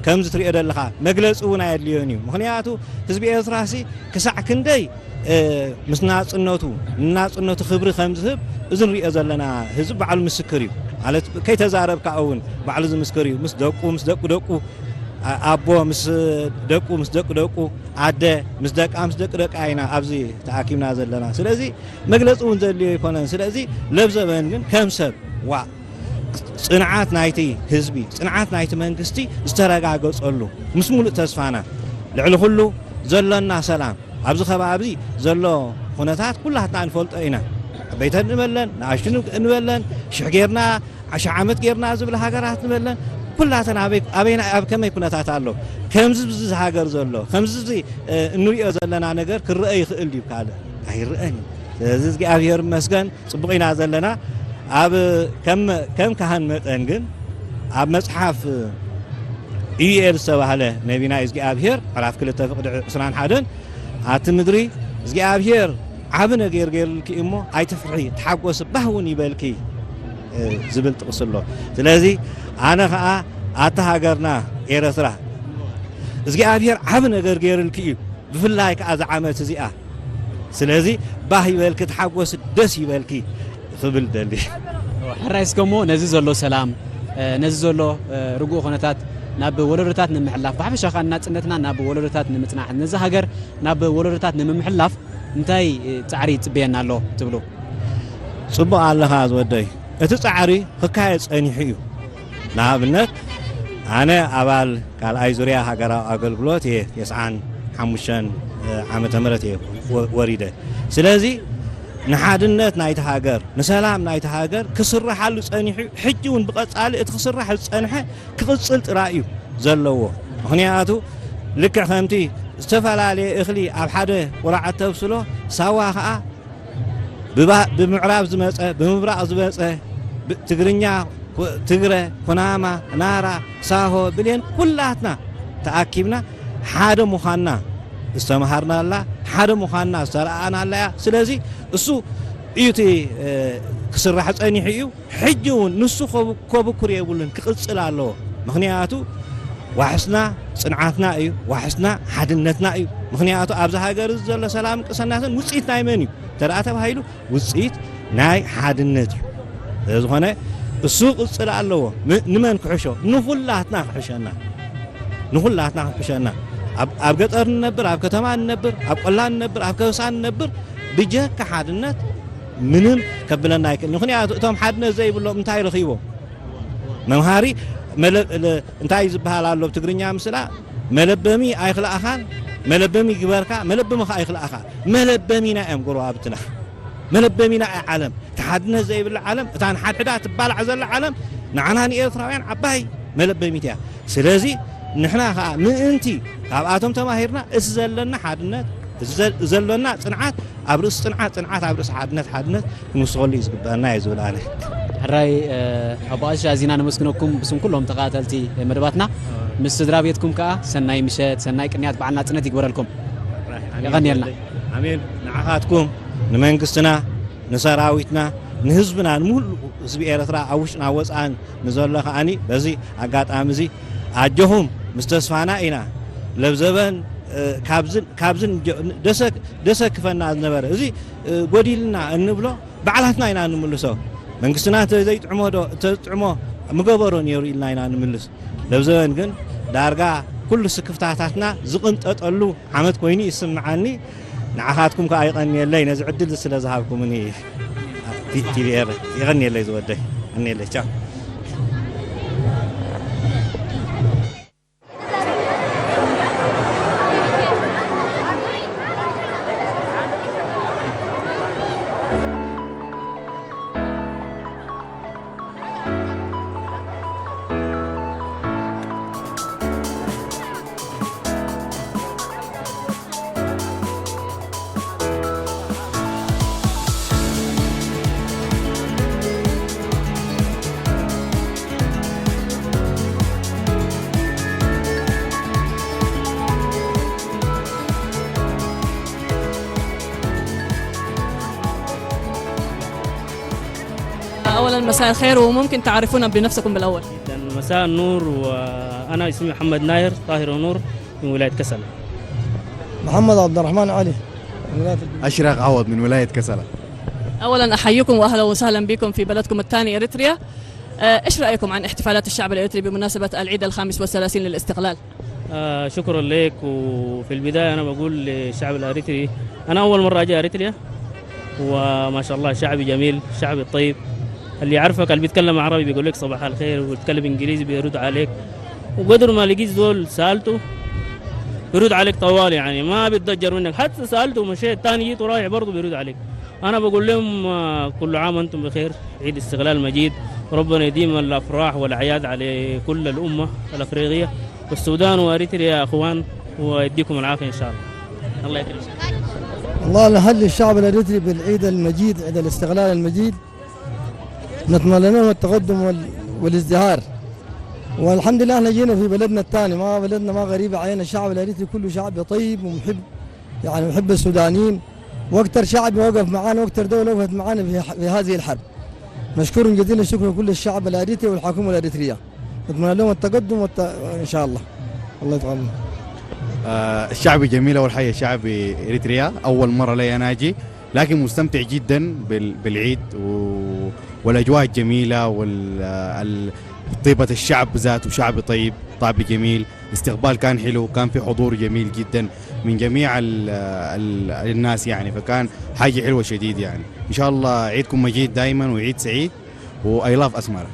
ከምዚ ትሪኦ ዘለኻ መግለፂ እውን ኣየድልዮን እዩ። ምኽንያቱ ህዝቢ ኤርትራሲ ክሳዕ ክንደይ ምስ ናጽነቱ ንናጽነቱ ክብሪ ከም ዝህብ እዚ ንሪኦ ዘለና ህዝቢ ባዕሉ ምስክር እዩ። ማለት ከይተዛረብካ እውን ባዕሉ ዝምስክር እዩ። ምስ ደቁ ምስ ደቁ ደቁ ኣቦ ምስ ደቁ ምስ ደቁ ደቁ ኣደ ምስ ደቃ ምስ ደቂ ደቃ ኢና ኣብዚ ተኣኪብና ዘለና። ስለዚ መግለጺ እውን ዘድልዮ ኣይኮነን። ስለዚ ለብዘበን ግን ከም ሰብ ዋ ጽንዓት ናይቲ ህዝቢ ጽንዓት ናይቲ መንግስቲ ዝተረጋገጸሉ ምስ ሙሉእ ተስፋና ልዕሊ ኩሉ ዘሎና ሰላም ኣብዚ ከባቢ ዘሎ ኩነታት ኩላትና ንፈልጦ ኢና። ዓበይቲ ንበለን ንኣሽቱ ንበለን ሽሕ ጌርና ዓሻ ዓመት ጌርና ዝብል ሃገራት ንበለን ኩላተን ኣበይ ኣበይና ኣብ ከመይ ኩነታት ኣሎ ከምዚ ብዚ ሃገር ዘሎ ከምዚ እዚ እንሪኦ ዘለና ነገር ክረአ ይኽእል ድዩ ካልእ ኣይረአን እዩ። ስለዚ እግዚኣብሔር ይመስገን ጽቡቕ ኢና ዘለና። ኣብ ከም ከም ካህን መጠን ግን ኣብ መጽሓፍ ኢዩኤል ዝተባህለ ነቢና እግዚኣብሔር ምዕራፍ ክልተ ፍቕዲ ዕስራን ሓደን ኣቲ ምድሪ እግዚኣብሔር ዓቢ ነገር ገይርልኪ እሞ ኣይትፍርሒ ተሓጎሲ ባህ እውን ይበልኪ ዝብል ጥቕሲ ኣሎ። ስለዚ ኣነ ኸኣ ኣቲ ሃገርና ኤረትራ እግዚኣብሔር ዓቢ ነገር ገይርልኪ እዩ። ብፍላይ ከኣ እዛ ዓመት እዚኣ ስለዚ ባህ ይበልኪ ተሓጎሲ ደስ ይበልኪ ክብል ደሊ። ሕራይ እስከሞ ነዚ ዘሎ ሰላም ነዚ ዘሎ ርጉእ ኩነታት ናብ ወለዶታት ንምሕላፍ ብሓፈሻ ከኣ ናጽነትና ናብ ወለዶታት ንምጽናሕ ነዚ ሃገር ናብ ወለዶታት ንምምሕላፍ እንታይ ጻዕሪ ይጽበየና ኣሎ ትብሉ? ጽቡቕ ኣለኻ ዝወደይ። እቲ ጻዕሪ ክካየድ ጸኒሑ እዩ። ንኣብነት ኣነ ኣባል ካልኣይ ዙርያ ሃገራዊ ኣገልግሎት እየ ተስዓን ሓሙሽተን ዓመተ ምህረት እየ ወሪደ። ስለዚ ንሓድነት ናይቲ ሃገር ንሰላም ናይቲ ሃገር ክስርሓሉ ጸኒሑ ሕጂ እውን ብቐጻሊ እቲ ክስራሕ ዝጸንሐ ክቕጽል ጥራይ እዩ ዘለዎ። ምኽንያቱ ልክዕ ከምቲ ዝተፈላለየ እኽሊ ኣብ ሓደ ቁራዕ እተብስሎ ሳዋ ኸኣ ብምዕራብ ዝመጸ ብምብራቕ ዝመጸ ትግርኛ ትግረ ኩናማ ናራ ሳሆ ብሌን ኩላትና ተኣኪብና ሓደ ምዃንና ዝተምሃርናላ፣ ሓደ ምዃንና ዝተረኣኣናላ እያ። ስለዚ እሱ እዩ እቲ፣ እ፣ ክስራሕ ጸኒሑ እዩ። ሕጂ እውን ንሱ ከብ-፣ ከብኩር የብሉን፣ ክቕጽል ኣለዎ። ምኽንያቱ ዋሕስና ጽንዓትና እዩ፣ ዋሕስና ሓድነትና እዩ። ምኽንያቱ ኣብዚ ሃገር እዚ ዘሎ ሰላምን ቅሰናትን ውጽኢት ናይ መን እዩ? እንተ ደኣ ተባሂሉ ውጽኢት ናይ ሓድነት እዩ። ስለ ዝኾነ እሱ ክቕጽል ኣለዎ። ም-፣ ንመን ክሕሾ? ንኹላትና ክሕሸና። ንኹላትና ክሕሸና። ኣብ፣ ኣብ ገጠር ንነብር፣ ኣብ ከተማ ንነብር፣ ኣብ ቆላ ንነብር፣ ኣብ ከበሳ ንነብር፣ ብጀካ ሓድነት ምንም ከብለና ኣይክእል። ምኽንያቱ እቶም ሓድነት ዘይብሎም እንታይ ረኺቦም? መምሃሪ መለ-፣ ለ-፣ እንታይ ዝበሃል ኣሎ ብትግርኛ ምስላ? መለበሚ ኣይክልኣኻን፣ መለበሚ ግበርካ፣ መለበሚ ከኣ ኣይክልኣኻ። መለበሚና እዮም ጎረባብትና። መለበሚና እያ ዓለም። እቲ ሓድነት ዘይብላ ዓለም፣ እታ ንሓድሕዳ ትባላዕ ዘላ ዓለም፣ ንዓና ንኤርትራውያን ዓባይ መለበሚት እያ። ስለዚ ንሕና ከኣ ምእንቲ ካብኣቶም ተማሂርና እዚ ዘለና ሓድነት፣ እዚ ዘ-፣ ዘሎና ጽንዓት ኣብ ርእሲ ጽንዓት፣ ጽንዓት ኣብ ርእሲ ሓድነት፣ ሓድነት ክንውስኸሉ እዩ ዝግበኣና እየ ዝብል ኣነ። ሕራይ፣ እ፣ ኣቦ ቀሺ ኣዚና ነመስግነኩም ብስም ኩሎም ተኸታተልቲ መደባትና። ምስ ስድራ ቤትኩም ከኣ ሰናይ ምሸት፣ ሰናይ ቅንያት በዓል ናጽነት ይግበረልኩም። ኣሜን። የቐንየልና። ኣሜን። ንዓኻትኩም፣ ንመንግስትና፣ ንሰራዊትና፣ ንህዝብና፣ ንምሉእ ህዝቢ ኤርትራ ኣብ ውሽጥን ኣብ ወጻእን ንዘሎ ከኣኒ በዚ ኣጋጣሚ እዚ ኣጆኹም ምስ ተስፋና ኢና። ለብዘበን፣ እ፣ ካብዝን፣ ካብዝን ጀ-፣ ደሰ-፣ ደሰክፈና ዝነበረ እዚ፣ እ፣ ጎዲልና እንብሎ ባዕላትና ኢና ንምልሶ። መንግስትና እንተ ዘይጥዕሞ ዶ፣ እንተ ዝጥዕሞ ምገበሮ ነይሩ ኢልና ኢና ንምልስ። ለብዘበን ግን ዳርጋ ኩሉ ስክፍታታትና ዝቕንጠጠሉ ዓመት ኮይኑ ይስምዓኒ። ንዓኻትኩም ከኣ ይቐንየለይ ነዚ ዕድል ስለ ዝሃብኩምኒ። ቲ-፣ ቲቪኤር ይቐንየለይ ዝወደይ። ይቐንየለይ። ቻው። أولًا مساء الخير، وممكن تعرفونا بنفسكم بالأول؟ جدًا، مساء النور، وأنا اسمي محمد ناير طاهر نور من ولاية كسلة. محمد عبد الرحمن علي من ولاية الجنوب. أشرق عوض من ولاية كسلة. أولًا أحييكم وأهلًا وسهلًا بكم في بلدكم الثاني إريتريا. آه، إيش رأيكم عن احتفالات الشعب الإريتري بمناسبة العيد الخامس والثلاثين للاستقلال؟ آه، شكرًا لك. وفي البداية أنا بقول للشعب الأريتري، أنا أول مرة أجي أريتريا، وما شاء الله شعب جميل، شعب طيب. اللي يعرفك، اللي بيتكلم عربي بيقول لك صباح الخير، وبيتكلم إنجليزي بيرد عليك. وقدر ما لقيت زول سألته بيرد عليك طوال، يعني ما بيتضجر منك. حتى سألته ومشيت تاني جيت ورايح برضه بيرد عليك. أنا بقول لهم، آه، كل عام وأنتم بخير، عيد استقلال مجيد، وربنا يديم الأفراح والأعياد على كل الأمة الأفريقية، والسودان وأريتريا يا أخوان، ويديكم العافية إن شاء الله. الله يكرمك. الله نهني الشعب الأريتري بالعيد المجيد، عيد الاستقلال المجيد، نتمنى لهم التقدم وال-، والازدهار. والحمد لله احنا جينا في بلدنا الثاني، ما بلدنا ما غريبة علينا، الشعب الأريتري كله شعب طيب ومحب، يعني محب السودانيين، وأكتر شعب وقف معانا وأكتر دولة وقفت معانا في ح-، في هذه الحرب. نشكرهم جزيل الشكر كل الشعب الأريتري والحكومة الأريترية، نتمنى لهم التقدم والت-، إن شاء الله. الله يتقبل. آه، الشعب جميل، أول حاجة شعب إريتريا، أول مرة لي أنا أجي، لكن مستمتع جدًا بال-، بالعيد و-، والأجواء الجميلة وال-، ال-، طيبة الشعب ذاته، شعب طيب، طابع جميل، استقبال كان حلو، كان في حضور جميل جدًا من جميع ال-، ال-، الناس يعني، فكان حاجة حلوة شديد يعني. إن شاء الله عيدكم مجيد دايمًا وعيد سعيد، و I love أسمرة.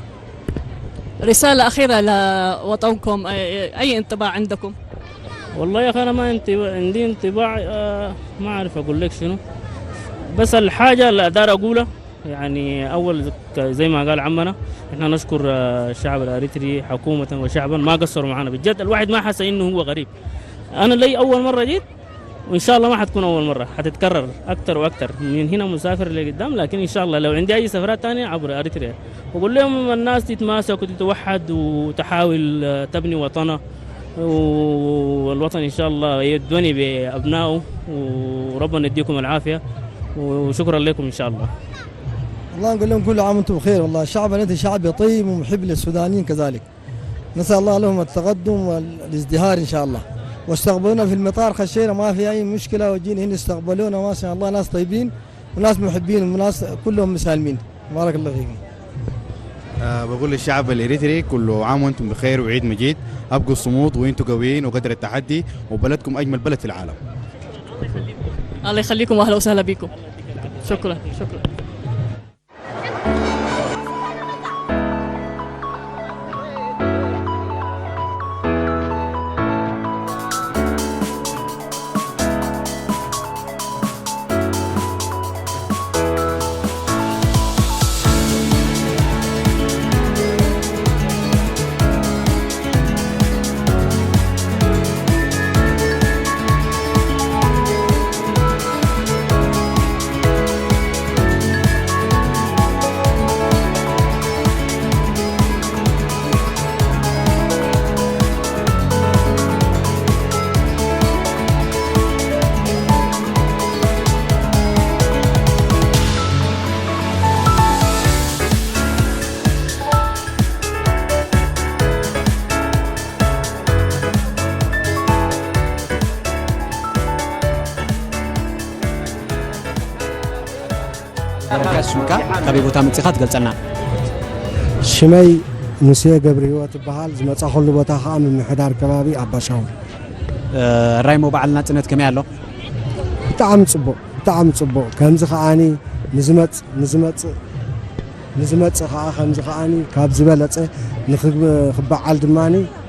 رسالة أخيرة لوطنكم، أي، أي انطباع عندكم؟ والله يا أخي، أنا ما انطباع، عندي انطباع، آه، ما أعرف أقول لك شنو. بس الحاجة اللي أقدر أقولها، يعني، أول ك-، زي ما قال عمنا، إحنا نشكر، آه، الشعب الأريتري حكومة وشعبًا، ما قصروا معنا. بجد، الواحد ما حس إنه هو غريب. أنا لي أول مرة جيت، وإن شاء الله ما حتكون أول مرة، حتتكرر أكتر وأكتر. من هنا مسافر لقدام، لكن إن شاء الله لو عندي أي سفرات تانية عبر أريتريا، بقول لهم الناس تتماسك وتتوحد وتحاول، آه، تبني وطنها. والوطن إن شاء الله يدوني بأبنائه، وربنا يديكم العافية، وشكرا لكم إن شاء الله. والله نقول لهم كل عام وانتم بخير. والله شعبنا انت شعب طيب ومحب للسودانيين كذلك. نسأل الله لهم التقدم والازدهار إن شاء الله. واستقبلونا في المطار، خشينا ما في أي مشكلة، وجينا هنا استقبلونا ما شاء الله، ناس طيبين وناس محبين وناس كلهم مسالمين. بارك الله فيكم. آه، بقول للشعب الإريتري: كل عام وأنتم بخير وعيد مجيد. أبقوا الصمود وأنتم قويين وقدر التحدي، وبلدكم أجمل بلد في العالم. الله يخليكم، واهلا وسهلا بكم. شكرا، شكرا. ሽምካ ካበይ ቦታ መፂኻ ትገልፀልና? ሽመይ ሙሴ ገብረ ህይወት ይበሃል። ዝመፃኹሉ ቦታ ከዓ ምምሕዳር ከባቢ ኣባሻው። ራይሞ በዓል ናፅነት ከመይ ኣሎ? ብጣዕሚ ፅቡቕ፣ ብጣዕሚ ፅቡቕ። ከምዚ ከዓኒ ንዝመፅ ንዝመፅእ ንዝመፅእ ከዓ ከምዚ ከዓኒ ካብ ዝበለፀ ንክበዓል ድማ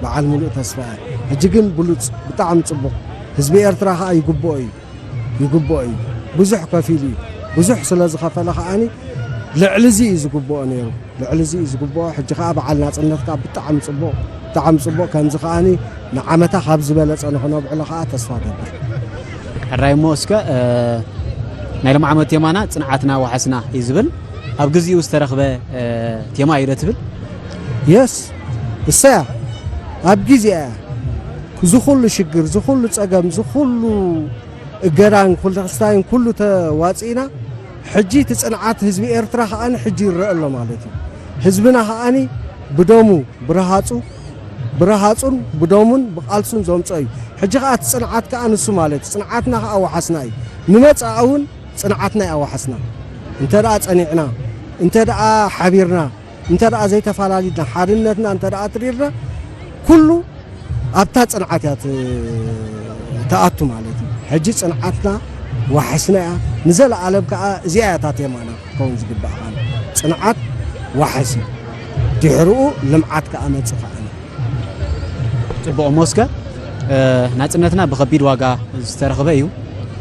በዓል ሙሉእ ተስፋ እየ። ሕጂ ግን ብሉፅ፣ ብጣዕሚ ፅቡቕ። ህዝቢ ኤርትራ ከዓ ይግብኦ እዩ። ይግብኦ እዩ። ብዙሕ ከፊሉ እዩ። ብዙሕ ስለ ዝኸፈለ ከዓኒ ልዕሊ እዚ እዩ ዝግብኦ ነይሩ። ልዕሊ እዚ እዩ ዝግብኦ። ሕጂ ከዓ በዓል ናፅነት ከዓ ብጣዕሚ ፅቡቕ፣ ብጣዕሚ ፅቡቕ። ከምዚ ከዓኒ ንዓመታ ካብ ዝበለፀ ንኽነብዕሎ ከዓ ተስፋ ገብር። ሕራይ እሞ እስከ ናይ ሎም ዓመት ቴማና ፅንዓትና ዋሕስና እዩ ዝብል። ኣብ ግዚኡ ዝተረኽበ ቴማ እዩ ዶ ትብል? የስ እሰያ ኣብ ጊዜ እያ። ዝኹሉ ሽግር፣ ዝኹሉ ፀገም፣ ዝኹሉ እገዳን ኩልተክስታይን ኩሉ ተዋፂእና ሕጂ እቲ ፅንዓት ህዝቢ ኤርትራ ከዓኒ ሕጂ ይረአ ኣሎ ማለት እዩ። ህዝብና ከዓኒ ብደሙ ብረሃፁ ብረሃፁን ብደሙን ብቃልሱን ዘምፀኦ እዩ። ሕጂ ከዓ እቲ ፅንዓት ከዓ ንሱ ማለት እዩ። ፅንዓትና ከዓ ወሓስና እዩ። ንመፃእ እውን ፅንዓትና እዩ ኣዋሓስና። እንተ ደኣ ፀኒዕና፣ እንተ ደኣ ሓቢርና፣ እንተ ደኣ ዘይተፈላለድና፣ ሓድነትና እንተ ደኣ ትሪርና፣ ኩሉ ኣብታ ጽንዓት እያ ትኣቱ ማለት እዩ። ሕጂ ጽንዓትና ዋሕስና እያ፣ ንዘለኣለም ከኣ እዚኣ እያ እታ ቴማና ክትከውን ዝግባእ። ጽንዓት ዋሕስ እዩ፣ ድሕርኡ ልምዓት ከኣ መጽእ ከኣ እዩ። ጽቡቕ እሞ እስከ ናጽነትና ብኸቢድ ዋጋ ዝተረኽበ እዩ።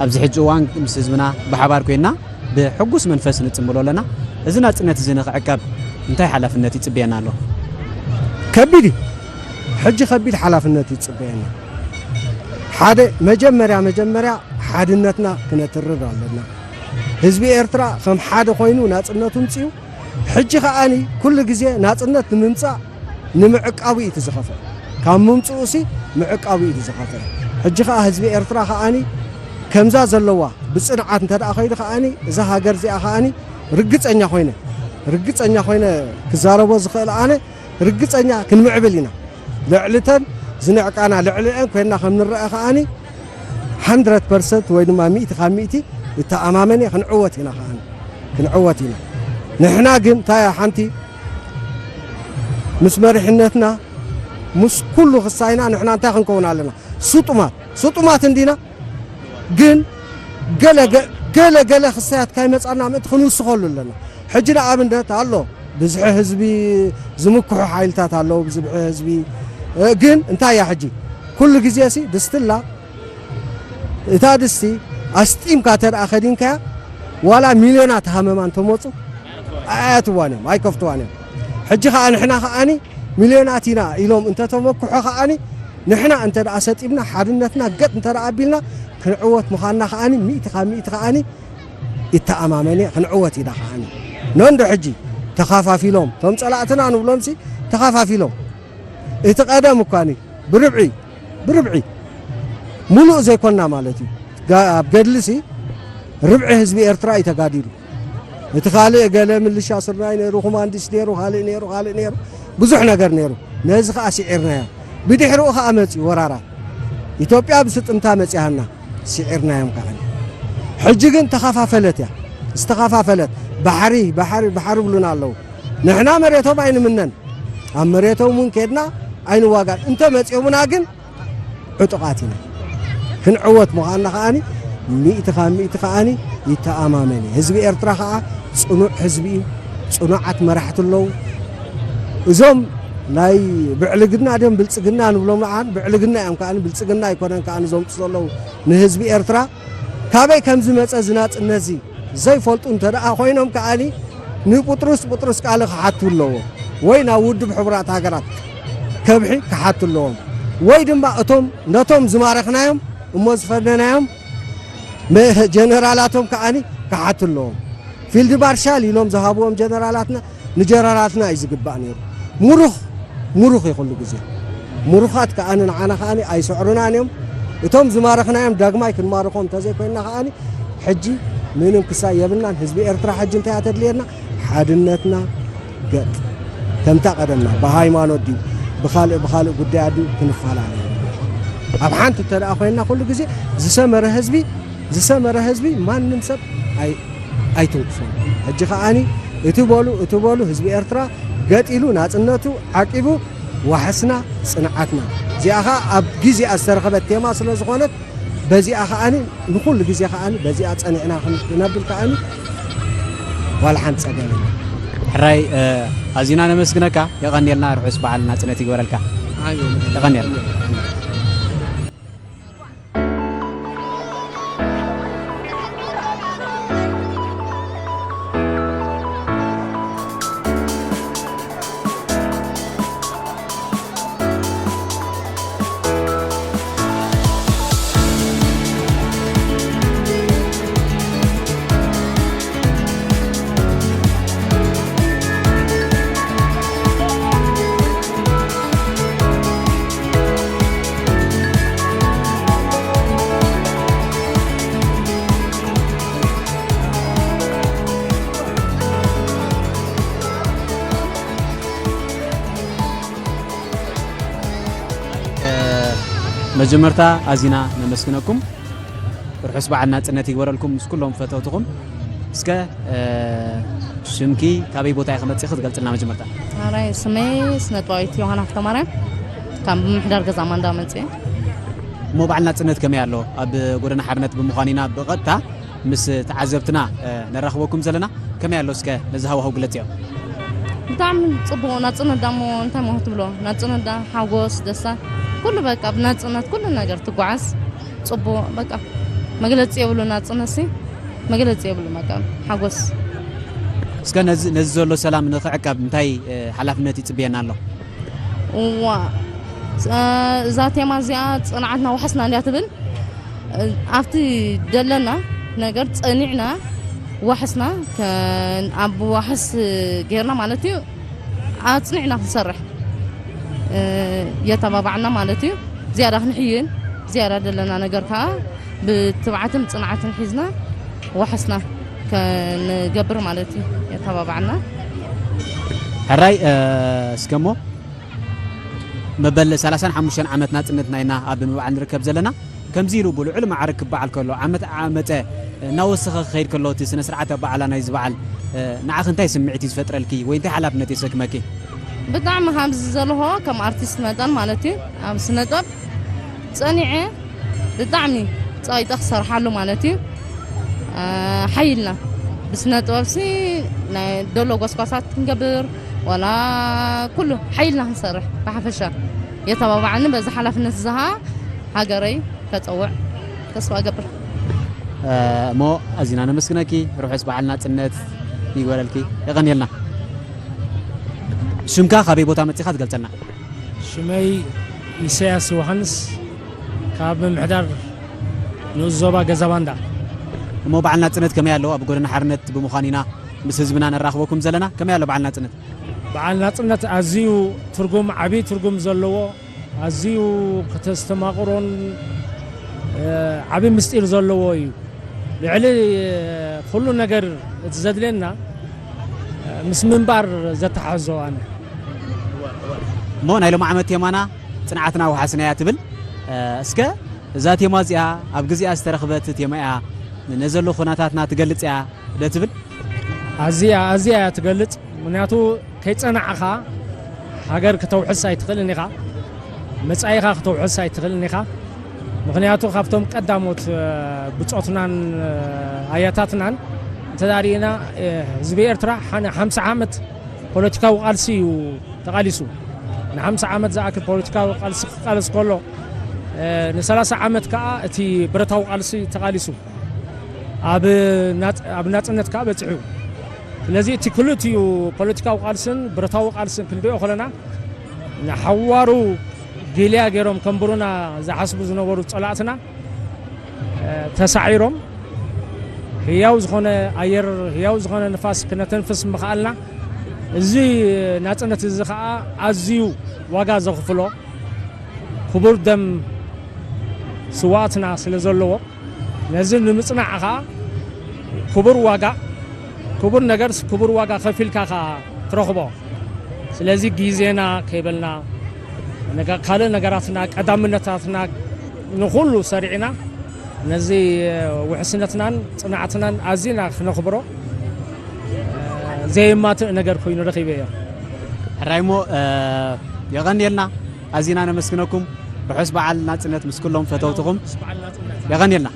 ኣብዚ ሕጂ እዋን ምስ ህዝብና ብሓባር ኮይንና ብሕጉስ መንፈስ ንጽምብሎ ኣለና። እዚ ናጽነት እዚ ንኽዕቀብ እንታይ ሓላፍነት ይጽበየና ኣሎ? ከቢድ እዩ። ሕጂ ከቢድ ሓላፍነት ይጽበየና። ሓደ መጀመርያ መጀመርያ ሓድነትና ክነትርር ኣለና። ህዝቢ ኤርትራ ከም ሓደ ኮይኑ ናጽነቱ ምጽኡ። ሕጂ ከኣኒ ኩሉ ግዜ ናጽነት ንምምጻእ ንምዕቃቡ እዩ እቲ ዝኸፍእ። ካብ ምምጽኡሲ ምዕቃቡ እዩ እቲ ዝኸፍእ። ሕጂ ከኣ ህዝቢ ኤርትራ ከኣኒ ከምዛ ዘለዋ ብጽንዓት እንተ ደኣ ኸይዱ ከኣኒ እዛ ሃገር እዚኣ ከኣኒ ርግጸኛ ኮይነ ርግጸኛ ኮይነ ክዛረቦ ዝኽእል ኣነ ርግጸኛ ክንምዕብል ኢና። ልዕሊ እተን ዝንዕቃና ልዕሊአን ኮይንና ከም ንረአ ከኣኒ ሓንድረት ፐርሰንት ወይ ድማ ሚእቲ ካብ ሚእቲ እተኣማመን እየ። ክንዕወት ኢና ከኣኒ ክንዕወት ኢና። ንሕና ግን እንታይ እያ ሓንቲ ምስ መሪሕነትና ምስ ኩሉ ክሳይና ንሕና እንታይ ክንከውን ኣለና? ስጡማት ስጡማት እንዲና ግን ገለ ገ- ገለ ገለ ክሳያት ካይመጻና ምእንቲ ክንውስኸሉ ኣለና። ሕጂ ንኣብነት ኣሎ ብዝሒ ህዝቢ ዝምክሑ ሓይልታት ኣለዉ ብዝብሒ ህዝቢ እ፣ ግን እንታይ እያ ሕጂ ኩሉ ግዜ ሲ ድስትላ እታ ድስቲ ኣስጢምካ ተደኣ ከዲንካያ ዋላ ሚልዮናት ሃመማ እንተመፁ ኣያትዋን እዮም ኣይከፍትዋን እዮም። ሕጂ ከዓ ንሕና ከዓኒ ሚልዮናት ኢና ኢሎም እንተተመክሖ ከዓኒ ንሕና እንተ ደኣ ሰጢምና ሓድነትና ገጥ እንተ ደኣ ኣቢልና ክንዕወት ምዃንና ከዓኒ ሚእቲ ካብ ሚእቲ ከዓኒ ይተኣማመን እየ። ክንዕወት ኢና ከዓኒ ነንዶ ሕጂ ተኻፋፊሎም ቶም ፀላእትና ንብሎምሲ ተኻፋፊሎም እቲ ቀደም እኳኒ ብርብዒ ብርብዒ፣ ሙሉእ ዘይኮንና ማለት እዩ። ጋ-፣ ኣብ ገድልሲ ርብዒ ህዝቢ ኤርትራ እዩ ተጋዲሉ። እቲ ካልእ ገለ ምልሻ ስርናይ ነይሩ፣ ኮማንዲስ ነይሩ፣ ካልእ ነይሩ፣ ካልእ ነይሩ፣ ብዙሕ ነገር ነይሩ። ነዚ ኸኣ ስዒርናዮ። ብድሕሪኡ ኸኣ መጽዩ ወራራት። ኢትዮጵያ ብስጥምታ መጺኣና፣ ስዒርናዮም ከኣ። ሕጂ ግን ተኸፋፈለት እያ። ዝተኸፋፈለት ባሕሪ፣ ባሕሪ፣ ባሕሪ ብሉና ኣለዉ። ንሕና መሬቶም ኣይንምነን። ኣብ መሬቶም እውን ከድና ኣይንዋጋን። እንተ መጺኦምና ግን ዕጡቓት ኢና። ክንዕወት ምዃንና ከኣኒ ሚእቲ ካብ ሚእቲ ከኣኒ ይተኣማመን እየ። ህዝቢ ኤርትራ ከኣ ጽኑዕ ህዝቢ እዩ። ጽኑዓት መራሕቲ ኣለዉ። እዞም ናይ ብዕልግና ድዮም ብልጽግና ንብሎም ንዓን ብዕልግና እዮም ከኣኒ ብልጽግና ኣይኮነን ከኣኒ ዘምጹ ዘለዉ ንህዝቢ ኤርትራ ካበይ ከም ዝመጸ እዚ ናጽነት እዚ ዘይፈልጡ እንተ ደኣ ኮይኖም ከኣኒ ንቡጥሩስ ቡጥሩስ ቃል ክሓቱ ኣለዎ ወይ ናብ ውድብ ሕቡራት ሃገራት ከብሒ ክሓቱ ኣለዎም ወይ ድማ እቶም ነቶም ዝማረኽናዮም እሞ ዝፈነናዮም መ-፣ ጀነራላቶም ከኣኒ ክሓቱ ኣለዎም። ፊልድ ማርሻል ኢሎም ዝሃብዎም ጀነራላትና ንጀነራላትና እዩ ዝግባእ ነይሩ። ሙሩኽ፣ ሙሩኽ እዩ ኩሉ ግዜ። ሙሩኻት ከኣኒ ንዓና ከኣኒ ኣይስዕሩናን እዮም። እቶም ዝማረኽናዮም ዳግማይ ክንማርኾም እንተዘይኮይንና ከኣኒ ሕጂ ምንም ክሳይ የብልናን። ህዝቢ ኤርትራ ሕጂ እንታይ እያ ተድልየና? ሓድነትና ገጥ ከምታ ቀደምና ብሃይማኖት ድዩ ብኻልእ ብኻልእ ጉዳያት ድዩ ክንፈላለ ኣብ ሓንቲ እንተ ደኣ ኮይንና ኩሉ ግዜ ዝሰመረ ህዝቢ ዝሰመረ ህዝቢ ማንም ሰብ ኣይ ኣይትንክፎን። ሕጂ ከኣኒ እቲ በሉ እቲ በሉ ህዝቢ ኤርትራ ገጢሉ ናጽነቱ ዓቂቡ ዋሕስና ጽንዓትና እዚኣ ኸኣ ኣብ ግዜኣ ዝተረኸበት ቴማ ስለ ዝኾነት በዚኣ ከኣኒ ንኹሉ ግዜ ከኣኒ በዚኣ ጸኒዕና ክንነብል ከኣኒ ዋላ ሓንቲ ጸገም የለን። ሕራይ፣ እ፣ ኣዚና ነመስግነካ። የቐንየልና። ርሑስ በዓል ናጽነት ይግበረልካ። ኣሜን። የቐንየልና። መጀመርታ ኣዚና ነመስግነኩም። ርሑስ በዓል ናጽነት ይግበረልኩም ምስ ኩሎም ፈተውትኹም። እስከ፣ እ፣ ሽምኪ ካበይ ቦታ ኢኺ መጺኺ ክትገልጽልና መጀመርታ? ኣራይ፣ ስመይ ስነጥባዊት ዮሃና ሃብተማርያም፣ ካብ ምምሕዳር ገዛ ማንዳ መጽየ። እሞ በዓል ናጽነት ከመይ ኣሎ? ኣብ ጎደና ሓርነት ብምዃን ኢና ብቐጥታ ምስ ተዓዘብትና፣ እ፣ ነራኽበኩም ዘለና። ከመይ ኣሎ እስከ ነዚ ሃዋህው ግለጽዮ። ብጣዕሚ ጽቡቕ ናጽነት ዳሞ እንታይ ማለት ትብሎ? ናጽነት ዳ ሓጎስ፣ ደስታ፣ ኩሉ በቃ ብናጽነት ኩሉ ነገር ትጓዓዝ። ጽቡቕ በቃ መግለጺ የብሉ ናጽነትሲ፣ መግለጺ የብሉ በቃ ሓጎስ። እስከ ነዚ፣ ነዚ ዘሎ ሰላም ንኽዕቀብ እንታይ፣ እ፣ ሓላፍነት ይጽብየና ኣሎ? እዋ፣ ጸ-፣ እዛ ቴማ እዚኣ ጽንዓትና ዋሕስና እንድያ ትብል። ኣብቲ ደለና ነገር ጸኒዕና ዋሕስና ከ-፣ ኣብ ዋሕስ ጌርና ማለት እዩ፣ ኣጽኒዕና ክንሰርሕ፣ እ፣ የተባባዕና ማለት እዩ። ዝያዳ ክንሕይል፣ ዝያዳ ደለና ነገር ከኣ ብትብዓትን ጽንዓትን ሒዝና ዋሕስና ከንገብር ማለት እዩ፣ የተባባዕና። ሕራይ፣ እ፣ እስከ እሞ መበል ሰላሳን ሓሙሽተን ዓመት ናጽነትና ኢና ኣብ ምብዓል ንርከብ ዘለና። ከምዚ ኢሉ ብልዑል ማዕርግ ክበዓል ከሎ፣ ዓመት ዓመጸ እናወሰኸ ክኸይድ ከሎ፣ እቲ ስነ ስርዓት ኣበዓዕላ ናይዚ በዓል፣ እ፣ ንዓኺ እንታይ ስምዒት እዩ ዝፈጥረልኪ ወይ እንታይ ሓላፍነት የሰክመኪ? ብጣዕሚ ከምዚ ዘለኹ ከም ኣርቲስት መጠን ማለት እዩ፣ ኣብ ስነ ጥበብ ጸኒዐ ብጣዕሚ ጸቒጠ ክሰርሓሉ ማለት እዩ። እ፣ ሓይልና ብስነ ጥበብሲ ናይ ደሎ ጎስጓሳት ክንገብር፣ ዋላ ኩሉ ሓይልና ክንሰርሕ ብሓፈሻ የተባባዓኒ። በዚ ሓላፍነት እዚ ኸኣ ሃገረይ ከጸውዕ ተስፋ እገብር። እ፣ እሞ ኣዚና ነመስግነኪ። ርሑስ በዓል ናጽነት ይግበረልኪ። የቐንየልና። ሽምካ ካበይ ቦታ መጺኻ ትገልጸልና? ሽመይ ኢሳያስ ዮሃንስ ካብ ምምሕዳር ንኡስ ዞባ ገዛባንዳ። እሞ በዓል ናጽነት ከመይ ኣሎ? ኣብ ጎደና ሓርነት ብምዃን ኢና ምስ ህዝብና ነራኽበኩም ዘለና። ከመይ ኣሎ በዓል ናጽነት? በዓል ናጽነት ኣዝዩ ትርጉም፣ ዓቢ ትርጉም ዘለዎ፣ ኣዝዩ ከተስተማቕሮን፣ እ፣ ዓቢ ምስጢር ዘለዎ እዩ። ልዕሊ፣ እ፣ ኩሉ ነገር እቲ ዘድልየና፣ እ፣ ምስ ምንባር ዘተሓሕዞ ኣነ። እሞ ናይ ሎም ዓመት ቴማና ጽንዓትና ወሓስናያ ትብል። እ፣ እስከ እዛ ቴማ እዚኣ ኣብ ግዚኣ ዝተረኽበት ቴማ እያ፣ ነዘሎ ኩነታትና ትገልጽ እያ ዶ ትብል? ኣዝያ፣ ኣዝያ እያ ትገልጽ። ምኽንያቱ ከይጸናዕኻ ሃገር ከተውሕስ ኣይትኽእልን ኢኻ። መጻኢኻ ከተውሕስ ኣይትኽእልን ኢኻ። ምኽንያቱ ካብቶም ቀዳሞት፣ እ፣ ብጾትናን፣ እ፣ ኣያታትናን እንተዳሪእና፣ እ፣ ህዝቢ ኤርትራ ሓነ-፣ ሓምሳ ዓመት ፖለቲካዊ ቃልሲ እዩ ተቓሊሱ። ንሓምሳ ዓመት ዝኣክል ፖለቲካዊ ቃልሲ ክቃለስ ከሎ፣ እ፣ ንሰላሳ ዓመት ከኣ እቲ ብረታዊ ቃልሲ ተቓሊሱ። ኣብ ናጽ-፣ ኣብ ናጽነት ከኣ በጺሑ። ስለዚ እቲ ክልቲኡ ፖለቲካዊ ቃልስን ብረታዊ ቃልስን ክንሪኦ ከለና፣ ንሓዋሩ ጊልያ ገይሮም ከንብሩና ዝሓስቡ ዝነበሩ ጸላእትና፣ እ፣ ተሳዒሮም፣ ህያው ዝኾነ ኣየር፣ ህያው ዝኾነ ንፋስ ክነተንፍስ ምኽኣልና፣ እዚ ናጽነት እዚ ኸኣ ኣዝዩ ዋጋ ዘኽፍሎ ክቡር ደም ስዋእትና ስለ ዘለዎ፣ ነዚ ንምጽናዕ ኸኣ ክቡር ዋጋ፣ ክቡር ነገርስ ክቡር ዋጋ ከፊልካ ኸኣ ትረኽቦ። ስለዚ ግዜና ከይበልና፣ ነገ-፣ ካልእ ነገራትና፣ ቀዳምነታትና ንኹሉ ሰሪዕና፣ ነዚ ውሕስነትናን ጽንዓትናን ኣዚና ክነኽብሮ፣ ዘየማትእ ነገር ኮይኑ ረኺበዮ። ሕራይ እሞ፣ እ፣ የቐንየልና። ኣዚና ነመስግነኩም። ርሑስ በዓል ናጽነት ምስ ኩሎም ፈተውትኹም። የቐንየልና።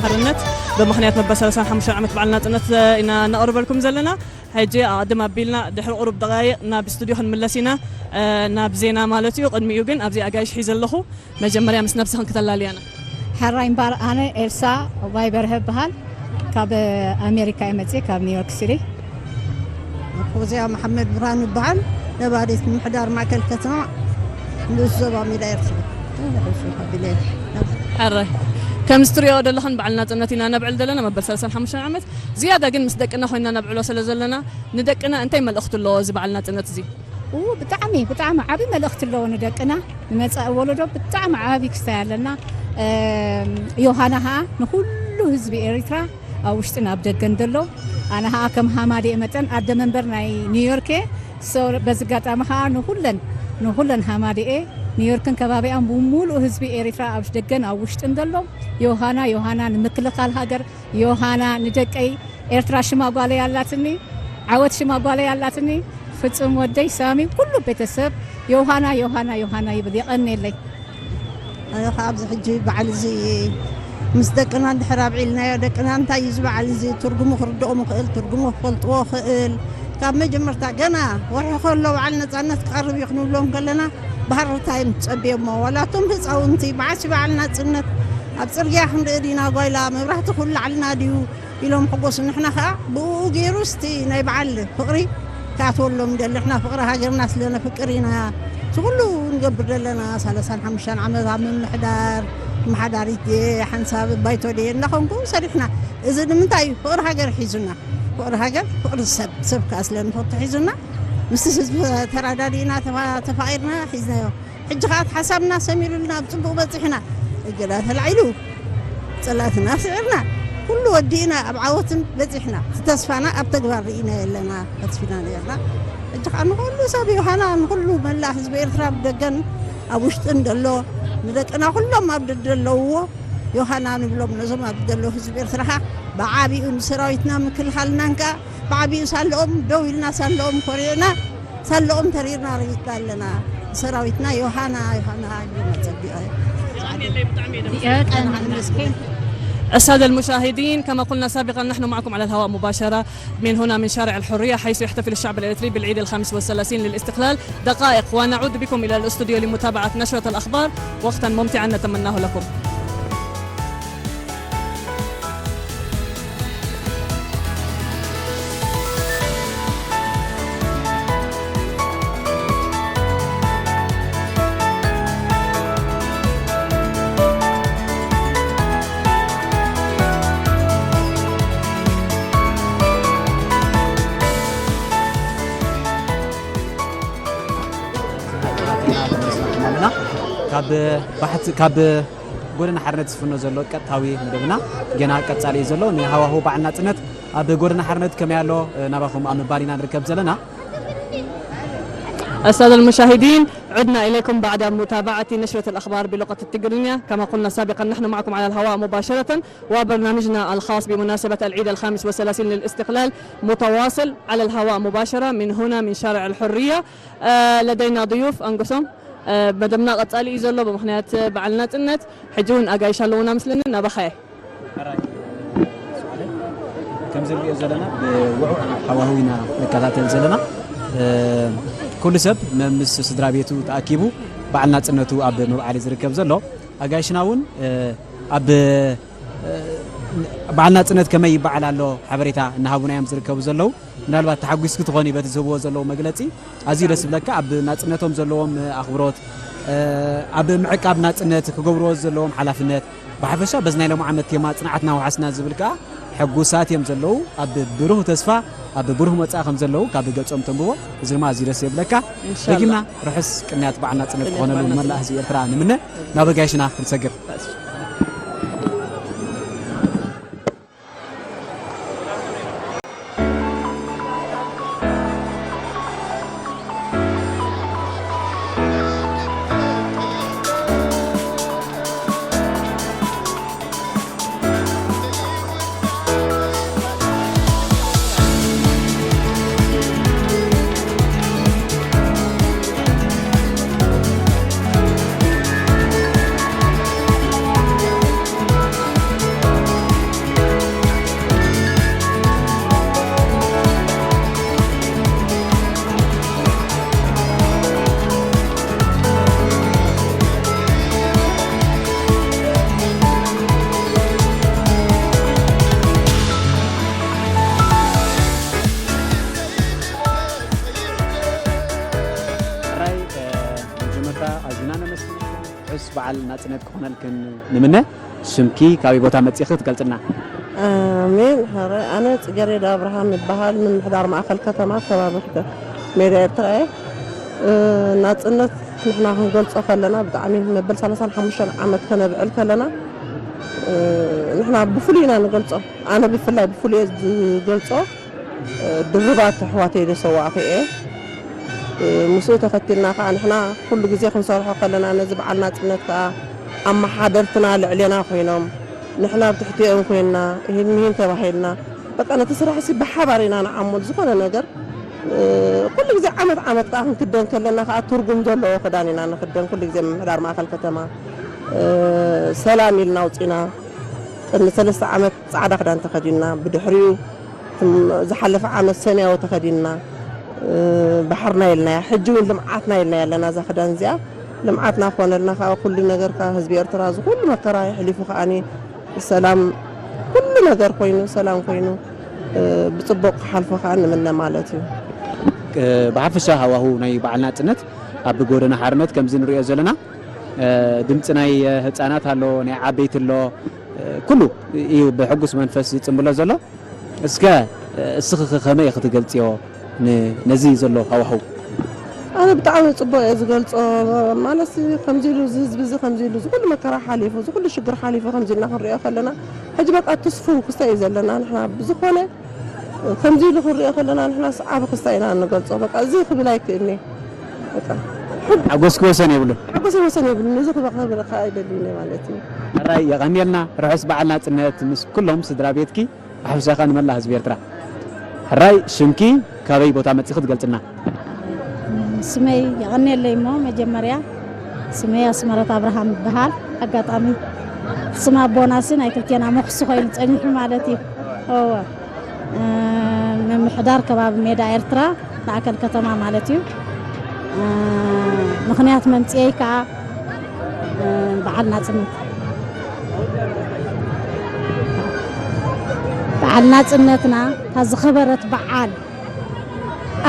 ሓርነት ብምኽንያት መበል ሰላሳን ሓሙሽተን ዓመት በዓል ናጽነት ኢና ነቕርበልኩም ዘለና። ሕጂ ኣቐድም ኣቢልና ድሕሪ ቁሩብ ደቓይቕ ናብ ስቱድዮ ክንምለስ ኢና፣ እ፣ ናብ ዜና ማለት እዩ። ቅድሚኡ ግን ኣብዚ ኣጋይሽ ሒዘ ኣለኹ። መጀመርያ ምስ ነብስኽን ክተላልያና። ሕራይ እምበኣር፣ ኣነ ኤልሳ ባይ በርሀ እበሃል። ካብ ኣሜሪካ እየ መፅየ፣ ካብ ኒውዮርክ ሲቲ። ፎዝያ መሓመድ ብርሃኑ እበሃል፣ ነባሪት ምምሕዳር ማእከል ከተማ ንኡስ ዞባ ሜዳ ኤርትራ። ሕራይ፣ ከምዚ ትሪኦ ዘለኽን በዓል ናጽነት ኢና ነብዕል ዘለና መበል ሰላሳን ሓሙሽተን ዓመት። ዝያዳ ግን ምስ ደቅና ኮይና ነብዕሎ ስለ ዘለና፣ ንደቅና እንታይ መልእኽቲ ኣለዎ እዚ በዓል ናጽነት እዚ? ኡ፣ ብጣዕሚ፣ ብጣዕሚ ዓቢ መልእኽቲ ኣለዎ ንደቅና፣ ንመጻኢ ወለዶ ብጣዕሚ ዓቢ ክስታይ ኣለና። እም፣ ዮሃና ኸኣ ንኹሉ ህዝቢ ኤሪትራ ኣብ ውሽጥን ኣብ ደገን ዘሎ፣ ኣነ ኸኣ ከም ሃማደኤ መጠን ኣደ መንበር ናይ ኒውዮርክ እየ። ሶ፣ በዚ ኣጋጣሚ ኸኣ ንኹለን፣ ንኹለን ሃማደኤ ኒውዮርክን ከባቢኣን ብምሉእ ህዝቢ ኤሪትራ ኣብ ደገን ኣብ ውሽጥን ዘሎ፣ ዮሃና፣ ዮሃና ንምክልኻል ሃገር፣ ዮሃና ንደቀይ፣ ኤርትራ ሽማ ጓለይ ኣላትኒ፣ ዓወት ሽማ ጓለይ ኣላትኒ፣ ፍጹም ወደይ፣ ሳሚ፣ ኩሉ ቤተሰብ ዮሃና፣ ዮሃና፣ ዮሃና ይብል። የቐንየለይ። ኣነ ኸዓ ኣብዚ ሕጂ በዓል እዚ ምስ ደቅና እንድሕር ኣብዒልናዮ፣ ደቅና እንታይ እዩ እዚ በዓል እዚ ትርጉሙ ክርድኦም ይኽእል፣ ትርጉሙ ክፈልጥዎ ይኽእል። ካብ መጀመርታ ገና ወርሒ ከሎ በዓል ነጻነት ክቐርብ እዩ ክንብሎም ከለና፣ ብሃረርታ እዮም ዝጸብዮሞ። ዋላ እቶም ህጻውንቲ፣ መዓስ እዩ በዓል ናጽነት? ኣብ ጽርግያ ክንርኢ ዲና ጓይላ? መብራህቲ ክውላዕልና ድዩ? ኢሎም ሕጎሱ። ንሕና ኸዓ ብኡ ገይሩ እስቲ ናይ በዓል ፍቕሪ ክኣትወሎም ንደሊ። ንሕና ፍቕሪ ሃገርና ስለ ነፍቅር ኢና እቲ ኩሉ ንገብር ዘለና። ሰላሳን ሓሙሽተን ዓመት ኣብ ምምሕዳር፣ ኣመሓዳሪት ድየ፣ ሓንሳብ ባይቶ ድየ እናኾንኩ ሰሪሕና። እዚ ንምንታይ እዩ? ፍቕሪ ሃገር ሒዙና። ፍቕሪ ሃገር፣ ፍቕሪ ሰብ፣ ሰብ ከኣ ስለ ንፈቱ ሒዙና። ምስቲ ህዝቢ ተራዳዲእና፣ ተፋ-፣ ተፋቒርና ሒዝናዮ። ሕጂ ኸኣ እቲ ሓሳብና ሰሚሩልና ኣብ ጽቡቕ በጺሕና። እገዳ ተላዒሉ፣ ጽላትና ስዒርና፣ ኩሉ ወዲእና ኣብ ዓወትን በጺሕና። እቲ ተስፋና ኣብ ተግባር ርኢናዮ ኣለና፣ ተስፊና ነርና። ሕጂ ኸኣ ንኹሉ ሰብ ዮሃና፣ ንኹሉ መላእ ህዝቢ ኤርትራ ብደገን ኣብ ውሽጥን ዘሎ ንደቅና ኩሎም ኣብ ደደለውዎ ዮሃና ንብሎም ነዞም ኣብ ዘሎ ህዝቢ ኤርትራ ከዓ ብዓቢኡ ንሰራዊትና ምክልኻልናን ከዓ ብዓቢኡ ሳለኦም ደው ኢልና ሳለኦም ኮሪዕና ሳለኦም ተሪርና ረጊጽና ኣለና። ሰራዊትና ዮሃና ዮሃና ኢልና ጸቢቐ። السادة المشاهدين، كما قلنا سابقا، نحن معكم على الهواء مباشرة من هنا، من شارع الحرية، حيث يحتفل الشعب الإريتري بالعيد الخامس والثلاثين للاستقلال. دقائق ونعود بكم إلى الاستوديو لمتابعة نشرة الأخبار. وقتا ممتعا نتمناه لكم. ካብ ባሕቲ ካብ ጎደና ሓርነት ዝፍኖ ዘሎ ቀጥታዊ መደብና ገና ቀጻሊ እዩ ዘሎ። ንሃዋህው በዓል ናጽነት ኣብ ጎደና ሓርነት ከመይ ኣሎ ናባኹም ኣብ ምባል ኢና ንርከብ ዘለና። السادة المشاهدين، عدنا إليكم بعد متابعة نشرة الأخبار بلغة التقرينية. كما قلنا سابقا، نحن معكم على الهواء مباشرة، وبرنامجنا الخاص بمناسبة العيد الخامس والثلاثين للاستقلال متواصل على الهواء مباشرة من هنا، من شارع الحرية. آه، لدينا ضيوف أنقسم. آه، مدمنا قد سألي إزولو بمخنيات بعلنا تنت. حجون أقايش اللونا مثلنا نبخي. ሕራይ፣ ሱዓለይ፣ ከምዚ ንሪኦ ዘለና ብውዑዕ ሃዋህው ኢና ንከታተል ዘለና። እ፣ ኩሉ ሰብ መ-፣ ምስ ስድራ ቤቱ ተኣኪቡ በዓል ናጽነቱ ኣብ ምብዓል እዩ ዝርከብ ዘሎ። ኣጋይሽና እውን፣ እ፣ ኣብ፣ እ፣ በዓል ናጽነት ከመይ ይበዓል ኣሎ ሓበሬታ እናሃቡና እዮም ዝርከቡ ዘለዉ። ምናልባት ተሓጒስኪ ትኾኒ በቲ ዝህብዎ ዘለዉ መግለጺ። ኣዝዩ ደስ ዝብለካ ኣብ ናጽነቶም ዘለዎም ኣኽብሮት፣ እ፣ ኣብ ምዕቃብ ናጽነት ክገብርዎ ዘለዎም ሓላፍነት፣ ብሓፈሻ በዚ ናይ ሎሚ ዓመት ቴማ ጽንዓትና ወሓስና ዝብል ከኣ ሕጉሳት እዮም ዘለዉ። ኣብ ብሩህ ተስፋ፣ ኣብ ብሩህ መጻኢ ከም ዘለዉ ካብ ገጾም ተንብቦ። እዚ ድማ ኣዝዩ ደስ የብለካ። ኢንሻላህ። ደጊምና ርሑስ ቅንያት በዓል ናጽነት ቅንያት ክኾነሉ በዓል ንመላእ ናጽነት። ህዝቢ ኤርትራ ንምነ። ናብ ኣጋይሽና ክንሰግር። ሕራይ፣ እ፣ መጀመርታ ኣዚና ነመስግነኩም። ርሑስ በዓል ናጽነት ክኾነልክን ንምነ። ሽምኪ ካበይ ቦታ መጺኺ ክትገልጽልና? ኣሜን። ሕራይ፣ ኣነ ጽጌሬዳ ኣብርሃም ይበሃል። ምምሕዳር ማእከል ከተማ ከባቢ ሕደ ሜዳ ኤርትራ እየ። እ፣ ናጽነት ንሕና ክንገልጾ ከለና ብጣዕሚ መበል ሰላሳን ሓሙሽተን ዓመት ከነብዕል ከለና፣ እ፣ ንሕና ብፍሉይ ኢና ንገልጾ። ኣነ ብፍላይ ብፍሉይ እየ ዝገልጾ። ድርባት ኣሕዋተይ ዘሰዋእኹ እየ። ምስኡ ተኸቲልና ከኣ ንሕና ኩሉ ግዜ ክንሰርሖ ከለና ነዚ በዓል ናጽነት ከኣ ኣመሓደርትና ልዕሌና ኮይኖም ንሕና ኣብ ትሕቲኦም ኮይንና ይህን ምሂን ተባሂልና በቃ ነቲ ስራሕሲ ብሓባር ኢና ንዓሞ። ዝኾነ ነገር ኩሉ ግዜ ዓመት ዓመት ከኣ ክንክደን ከለና ከኣ ትርጉም ዘለዎ ክዳን ኢና ንኽደን። ኩሉ ግዜ ምምሕዳር ማእከል ከተማ ሰላም ኢልና ኣውጺና ቅድሚ ሰለስተ ዓመት ጻዕዳ ክዳን ተኸዲንና፣ ብድሕሪኡ ትም-፣ ዝሓለፈ ዓመት ሰማያዊ ተኸዲንና፣ እ፣ ባሕርና ኢልናያ። ሕጂ እውን ልምዓትና ኢልናያ ኣለና እዛ ክዳን እዚኣ። ልምዓትና ክኾነልና ከኣ ኩሉ ነገር ከኣ ህዝቢ ኤርትራ እዚ ኩሉ መከራ የሕሊፉ ከኣኒ ሰላም ኩሉ ነገር ኮይኑ፣ ሰላም ኮይኑ፣ እ፣ ብጽቡቕ ክሓልፎ ከኣ ንምነ ማለት እዩ። እ፣ ብሓፈሻ ሃዋሁ ናይ በዓል ናጽነት ኣብ ጎደና ሓርነት ከምዚ ንሪኦ ዘለና፣ እ፣ ድምጺ ናይ ህጻናት ኣሎ፣ ናይ ዓበይቲ ኣሎ፣ እ፣ ኩሉ እዩ ብሕጉስ መንፈስ ዝጽንብሎ ዘሎ። እስከ፣ እ፣ እስኺ ከ ከመይ ኢኺ ትገልጽዮ ን-፣ ነዚ ዘሎ ሃዋህው? ኣነ ብጣዕሚ ጽቡቕ እየ ዝገልጾ። ማለትሲ ከምዚ ኢሉ እዚ ህዝቢ እዚ ከምዚ ኢሉ እዚ ኩሉ መከራ ሓሊፉ፣ እዚ ኩሉ ሽግር ሓሊፉ ከምዚ ኢልና ክንሪኦ ከለና፣ ሕጂ በቃ ትስፉው ክስታይ እዩ ዘለና። ንሕና ብዝኾነ ከምዚ ኢሉ ክንሪኦ ከለና ንሕናስ ዓቢ ክስታይ ኢና እንገልጾ። በቃ እዚ ክብል ኣይክእልኒ። በቃ ሓጎስኪ ወሰን የብሉን። ሓጎሰይ ወሰን የብሉን። ነዚ ክበኸብር ከዓ ኣይደልን ማለት እዩ። ሕራይ የቐንየልና። ርሑስ በዓል ናጽነት ምስ ኩሎም ስድራ ቤትኪ ኣሕቢሰኻ ንመላእ ህዝቢ ኤርትራ። ሕራይ ሽምኪ ካበይ ቦታ መጺኺ ትገልጽልና? ስመይ የቐንየለይ እሞ መጀመርያ ስመይ ኣስመረት ኣብርሃም ይበሃል። ኣጋጣሚ ስም ኣቦናሲ ናይ ክልቴና መኽሱ ኮይኑ ጸኒሑ ማለት እዩ። እወ ምምሕዳር ከባቢ ሜዳ ኤርትራ ማእከል ከተማ ማለት እዩ። ምኽንያት መምፅኤይ ከዓ በዓል ናፅነት በዓል ናፅነትና እታ ዝኸበረት በዓል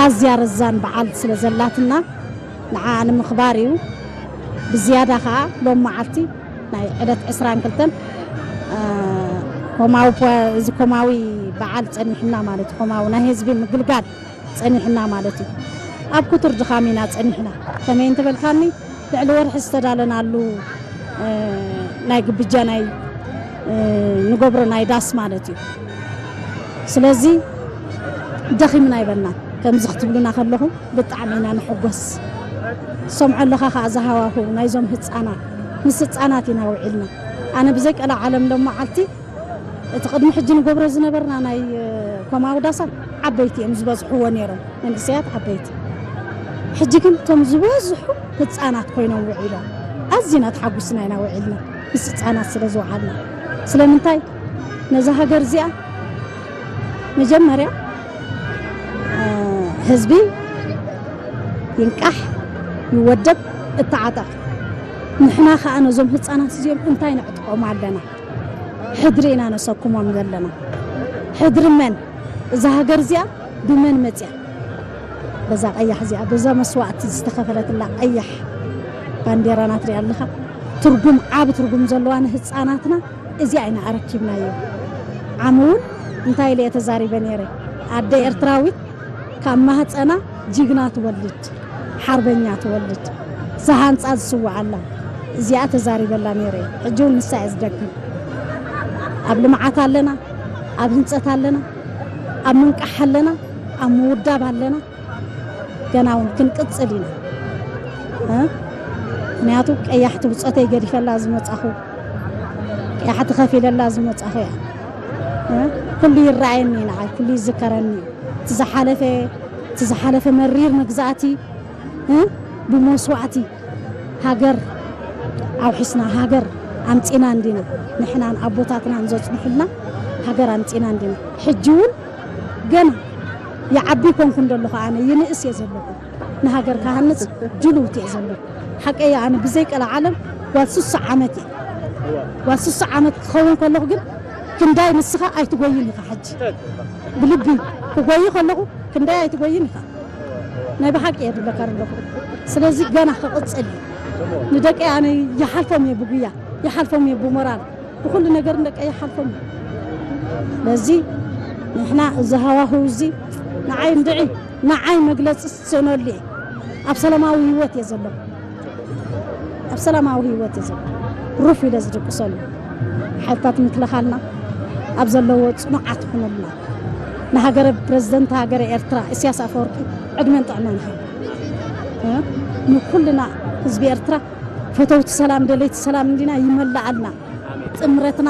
ኣዝያ ረዛን በዓል ስለ ዘላትና ንዓ ንምኽባር እዩ። ብዝያዳ ከዓ ሎም መዓልቲ ናይ ዕለት ዕስራን ክልተን ኮማዊ እዚ ኮማዊ በዓል ፀኒሕና ማለት እዩ። ኮማዊ ናይ ህዝቢ ምግልጋል ፀኒሕና ማለት እዩ። ኣብ ክቱር ድኻም ኢና ፀኒሕና። ከመይ እንተበልካኒ ልዕሊ ወርሒ ዝተዳለናሉ ናይ ግብጃ ናይ ንገብሮ ናይ ዳስ ማለት እዩ። ስለዚ ደኺምና ኣይበልናን። ከምዚ ክትብሉና ከለኹም ብጣዕሚ ኢና ንሕጎስ። ሰምዖ ኣለኻ ከዓ ዝሃዋሁ ናይዞም ህፃናት ምስ ህፃናት ኢና ውዒልና። ኣነ ብዘይ ቀላ ዓለም ሎም መዓልቲ እቲ ቅድሚ ሕጂ ንገብሮ ዝነበርና ናይ ኮማዊ ዳሳት ዓበይቲ እዮም ዝበዝሕዎ ነይሮም፣ መንእሰያት ዓበይቲ። ሕጂ ግን እቶም ዝበዝሑ ህፃናት ኮይኖም ውዒሎም። ኣዚና ተሓጉስና ኢና ውዒልና ምስ ህፃናት ስለ ዝወዓልና። ስለምንታይ ነዛ ሃገር እዚኣ መጀመርያ ህዝቢ ይንቃሕ፣ ይወደብ፣ እተዓጠቕ። ንሕና ከዓ ነዞም ህፃናት እዚኦም እንታይ ነዕጥቆም ኣለና? ሕድሪ ኢና ነሰክሞም ዘለና። ሕድሪ መን? እዛ ሃገር እዚኣ ብመን መፅያ? በዛ ቀያሕ እዚኣ፣ በዛ መስዋእቲ ዝተኸፈለትላ ቀያሕ ባንዴራና ትሪኣ ኣለኻ። ትርጉም፣ ዓቢ ትርጉም ዘለዋ ንህፃናትና እዚኣ ኢና ኣረኪብናዮ። ዓሚ እውን እንታይ ኢለ እየ ተዛሪበ ነይረ? ኣደ ኤርትራዊት ካብ ማህፀና ጅግና ትወልድ፣ ሓርበኛ ትወልድ፣ ዝሃንፃ ዝስውዓላ እዚኣ ተዛሪበላ ነይረ። ሕጂ እውን ንሳ እየ ዝደግም። ኣብ ልምዓት ኣለና፣ ኣብ ህንፀት ኣለና፣ ኣብ ምንቃሕ ኣለና፣ ኣብ ምውዳብ ኣለና። ገና እውን ክንቅፅል ኢና። ምክንያቱ ቀያሕቲ ብፆተይ ገዲፈላ ዝመፃኹ፣ ቀያሕቲ ከፊለላ ዝመፃኹ እያ። ኩሉ ይረኣየኒ እዩ ንዓይ፣ ኩሉ ይዝከረኒ እዩ። እቲ ዝሓለፈ እቲ ዝሓለፈ መሪር መግዛእቲ ብመስዋእቲ ሃገር ኣውሒስና፣ ሃገር ኣምፂና እንዲና። ንሕናን ኣቦታትናን ዘፅንሑልና ሃገር ኣምፂና እንዲና። ሕጂ እውን ገና ይዓቢ ኮንኩ እንደለኹ፣ ኣነ ይንእስ እየ ዘለኹ። ንሃገር ክሃንፅ ድልውቲ እየ ዘለኹ። ሓቀይ ኣነ ብዘይ ቀልዓለም ጓል ስሳ ዓመት እየ። ጓል ስሳ ዓመት ክኸውን ከለኹ ግን ክንዳይ ንስኻ ኣይትጎይን ኢኻ። ሕጂ ብልቢ ክጎይ ከለኹ ክንዳይ ኣይትጎይን ኢኻ። ናይ ብሓቂ እየ ዝብለካ ዘለኹ። ስለዚ ገና ክቕፅል እዩ። ንደቀይ ኣነ ይሓልፎም እየ ብጉያ፣ ይሓልፎም እየ ብሞራል፣ ብኹሉ ነገር ንደቀይ ይሓልፎም እየ። ስለዚ ንሕና እዚ ሃዋህው እዚ ንዓይ እንድዒ ንዓይ መግለፂ ዝስእነሉ እየ። ኣብ ሰላማዊ ህይወት እየ ዘለኹ። ኣብ ሰላማዊ ህይወት እየ ዘለኹ። ሩፍ ኢለ ዝድቅሰሉ ሓይልታት ምክልኻልና ኣብ ዘለዎ ፅኑዓት ይኹነልና። ንሃገረ ፕረዚደንት ሃገረ ኤርትራ ኢሳያስ ኣፈወርቂ ዕድመን ጥዕናን ይሃብ። እ? ንኩልና ህዝቢ ኤርትራ ፈተውቲ ሰላም ደለይቲ ሰላም እንዲና ይመላኣልና። ጥምረትና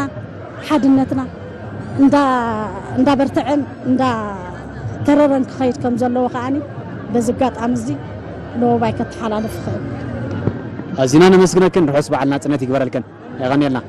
ሓድነትና እንዳ እንዳበርተዐን እንዳተረረን ክኸይድ ከም ዘለዎ ከዓኒ በዚ ኣጋጣሚ እዚ ለወባይ ከተሓላልፍ ይኽእል። ኣዚና ነመስግነክን ርሑስ በዓል ናጽነት ይግበረልክን። የቐንየልና።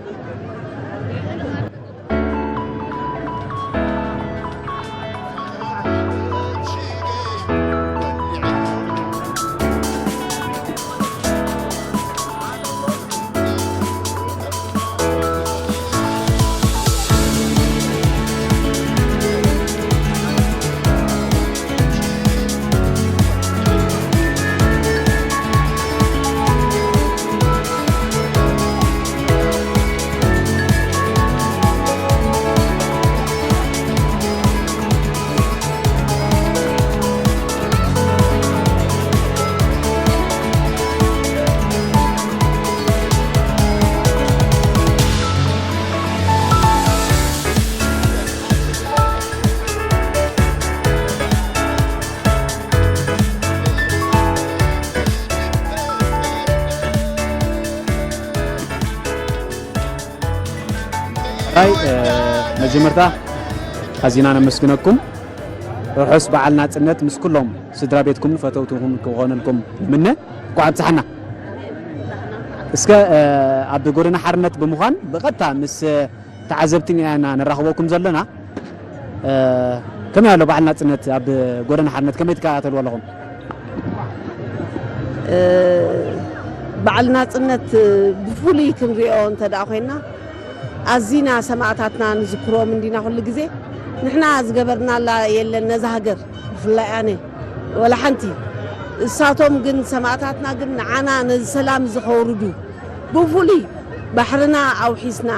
መጀመርታ ኣዚና ነመስግነኩም። ርሑስ በዓል ናጽነት ምስ ኩሎም ስድራ ቤትኩምን ፈተውትኹምን ክኾነልኩም ንምነ። እንኳዕ ኣብጽሓና። እስከ ኣብ ጎደና ሓርነት ብምዃን ብቐጥታ ምስ ተዓዘብትን ኢና ንራኽበኩም ዘለና። ከመይ ኣሎ በዓል ናጽነት ኣብ ጎደና ሓርነት ከመይ ትከታተልዎ ኣለኹም? በዓል ናጽነት ብፍሉይ ክንሪኦ እንተ ደኣ ኮይና፣ ኣዚና ሰማእታትና ንዝክሮም እንዲና ኩሉ ግዜ። ንሕና ዝገበርናላ የለን ነዛ ሃገር፣ ብፍላይ ኣነ፣ ወላ ሓንቲ። እሳቶም ግን፣ ሰማእታትና ግን ንዓና ነዚ ሰላም እዚ ከውርዱ፣ ብፍሉይ ባሕርና ኣውሒስና፣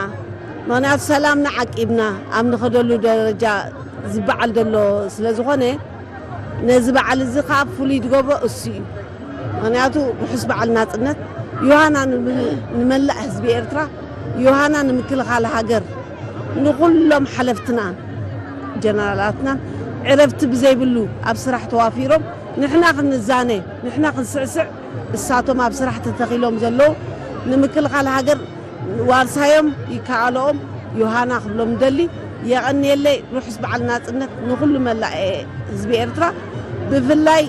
ምኽንያቱ ሰላምና ዓቂብና ኣብ ንኸደሉ ደረጃ ዝበዓል ዘሎ ስለ ዝኾነ፣ ነዚ በዓል እዚ ከዓ ፍሉይ ዝገብሮ እሱ እዩ። ምኽንያቱ ርሑስ በዓል ናጽነት፣ ዮሃና ንመላእ ህዝቢ ኤርትራ፣ ዮሃና ንምክልኻል ሃገር፣ ንኹሎም ሓለፍትናን ጀነራላትናን ዕረፍቲ ብዘይብሉ ኣብ ስራሕ ተዋፊሮም፣ ንሕና ክንዛነ፣ ንሕና ክንስዕስዕ፣ እሳቶም ኣብ ስራሕ ተተኺሎም ዘለዉ፣ ንምክልኻል ሃገር ዋርሳዮም ይከኣልኦም። ዮሃና ክብሎም ደሊ፣ የቐንየለይ። ርሑስ በዓል ናጽነት ንኹሉ መላእ ህዝቢ ኤርትራ፣ ብፍላይ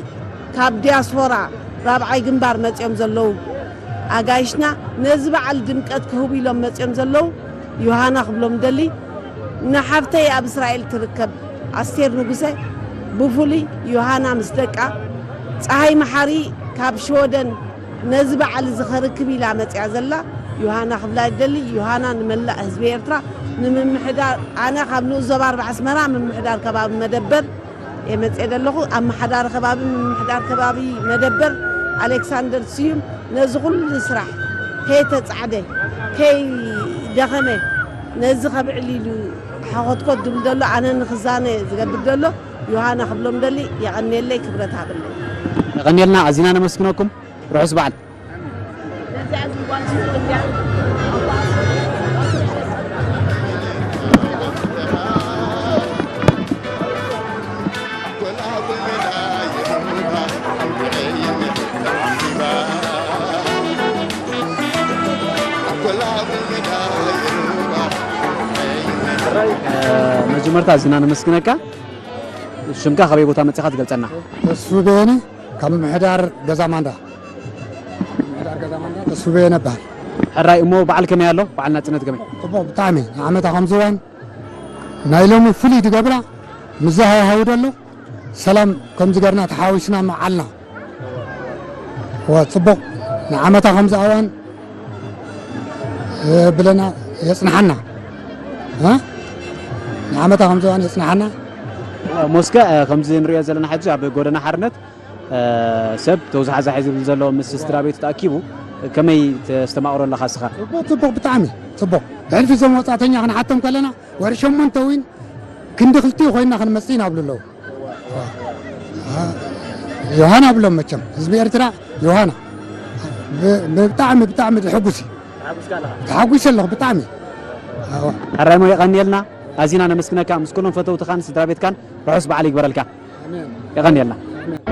ካብ ዲያስፖራ ራብዓይ ግንባር መጺኦም ዘለዉ ኣጋይሽና፣ ነዚ በዓል ድምቀት ክህቡ ኢሎም መጺኦም ዘለዉ፣ ዮሃና ክብሎም ደሊ። ንሓፍተይ ኣብ እስራኤል ትርከብ ኣስቴር ንጉሰ፣ ብፍሉይ ዮሃና ምስ ደቃ፣ ጸሃይ መሓሪ ካብ ሽወደን ነዚ በዓል እዚ ከርክብ ኢላ መጺኣ ዘላ፣ ዮሃና ክብላ ይደሊ። ዮሃና ንመላእ ህዝቢ ኤርትራ ንምምሕዳር፣ ኣነ ካብ ንኡስ ዞባ ኣርባዓ ኣስመራ ምምሕዳር ከባቢ መደበር እየ መጺአ ዘለኹ። ኣመሓዳሪ ከባቢ ምምሕዳር ከባቢ መደበር ኣሌክሳንደር ስዩም ነዚ ኩሉ ስራሕ ከይተጻዕደ፣ ከይደኸመ፣ ነዚ ከብዕል ኢሉ ሓኾትኮት ዝብል ዘሎ፣ ኣነ ንኽዛነ ዝገብር ዘሎ፣ ዮሃና ክብሎም ደሊ። የቐንየለይ፣ ክብረት ሃበለይ። የቐንየልና፣ ኣዚና ነመስግነኩም። ርሑስ በዓል። መጀመርታ ኣዚና ነመስግነካ። ሽምካ ካበይ ቦታ መጺኻ ትገልጸና? ተስፉ በየነ፣ ካብ ምምሕዳር ገዛ ማንዳ። ምምሕዳር ገዛ ማንዳ ተስፉ በየነ እበሃል። ሕራይ፣ እሞ በዓል ከመይ ኣሎ? በዓል ናጽነት ከመይ? ጽቡቕ ብጣዕሚ። ንዓመታ ከምዚ እዋን ናይ ሎሚ ፍሉይ ዝገብራ፣ ምዝሃዋሃው ዘሎ ሰላም ከምዚ ገርና ተሓዋዊስና መዓልና። እዋ ጽቡቕ። ንዓመታ ከምዚ እዋን የብለና፣ የጽንሓና። እ? ንዓመታ ከምዚ እዋን የጽንሓና። ሞስከ፣ እ፣ ከምዚ ንሪኦ ዘለና ሕጂ ኣብ ጎደና ሓርነት፣ እ፣ ሰብ ተውዛሕዛሒ ዝብል ዘሎ ምስ ስድራ ቤቱ ተኣኪቡ፣ ከመይ ተስተማቕሮ ኣለኻ እስኻ? ጽቡቕ፣ ጽቡቕ፣ ብጣዕሚ ጽቡቕ። ብሕልፊ እዞም ወጻእተኛ ክንሓቶም ከለና፣ ወርሒ ሸሞንተ እውን ክንዲ ክልቲኡ ኮይንና ክንመጽእ ኢና ኣብሉ ኣለዉ። ዮሃና ኣብሎም መቸም ህዝቢ ኤርትራ ዮሃና። ብ-፣ ብጣዕሚ፣ ብጣዕሚ ዝሕጉስ እዩ። ተሓጒሰ ኣለኹ ብጣዕሚ። ኣዎ። ሕራይ እሞ የቐንየልና፣ ኣዚና ነመስግነካ፣ ምስ ኩሎም ፈተውትኻን ስድራ ቤትካን ርሑስ በዓል ይግበረልካ። ኣሜን። የቐንየልና። ኣሜን።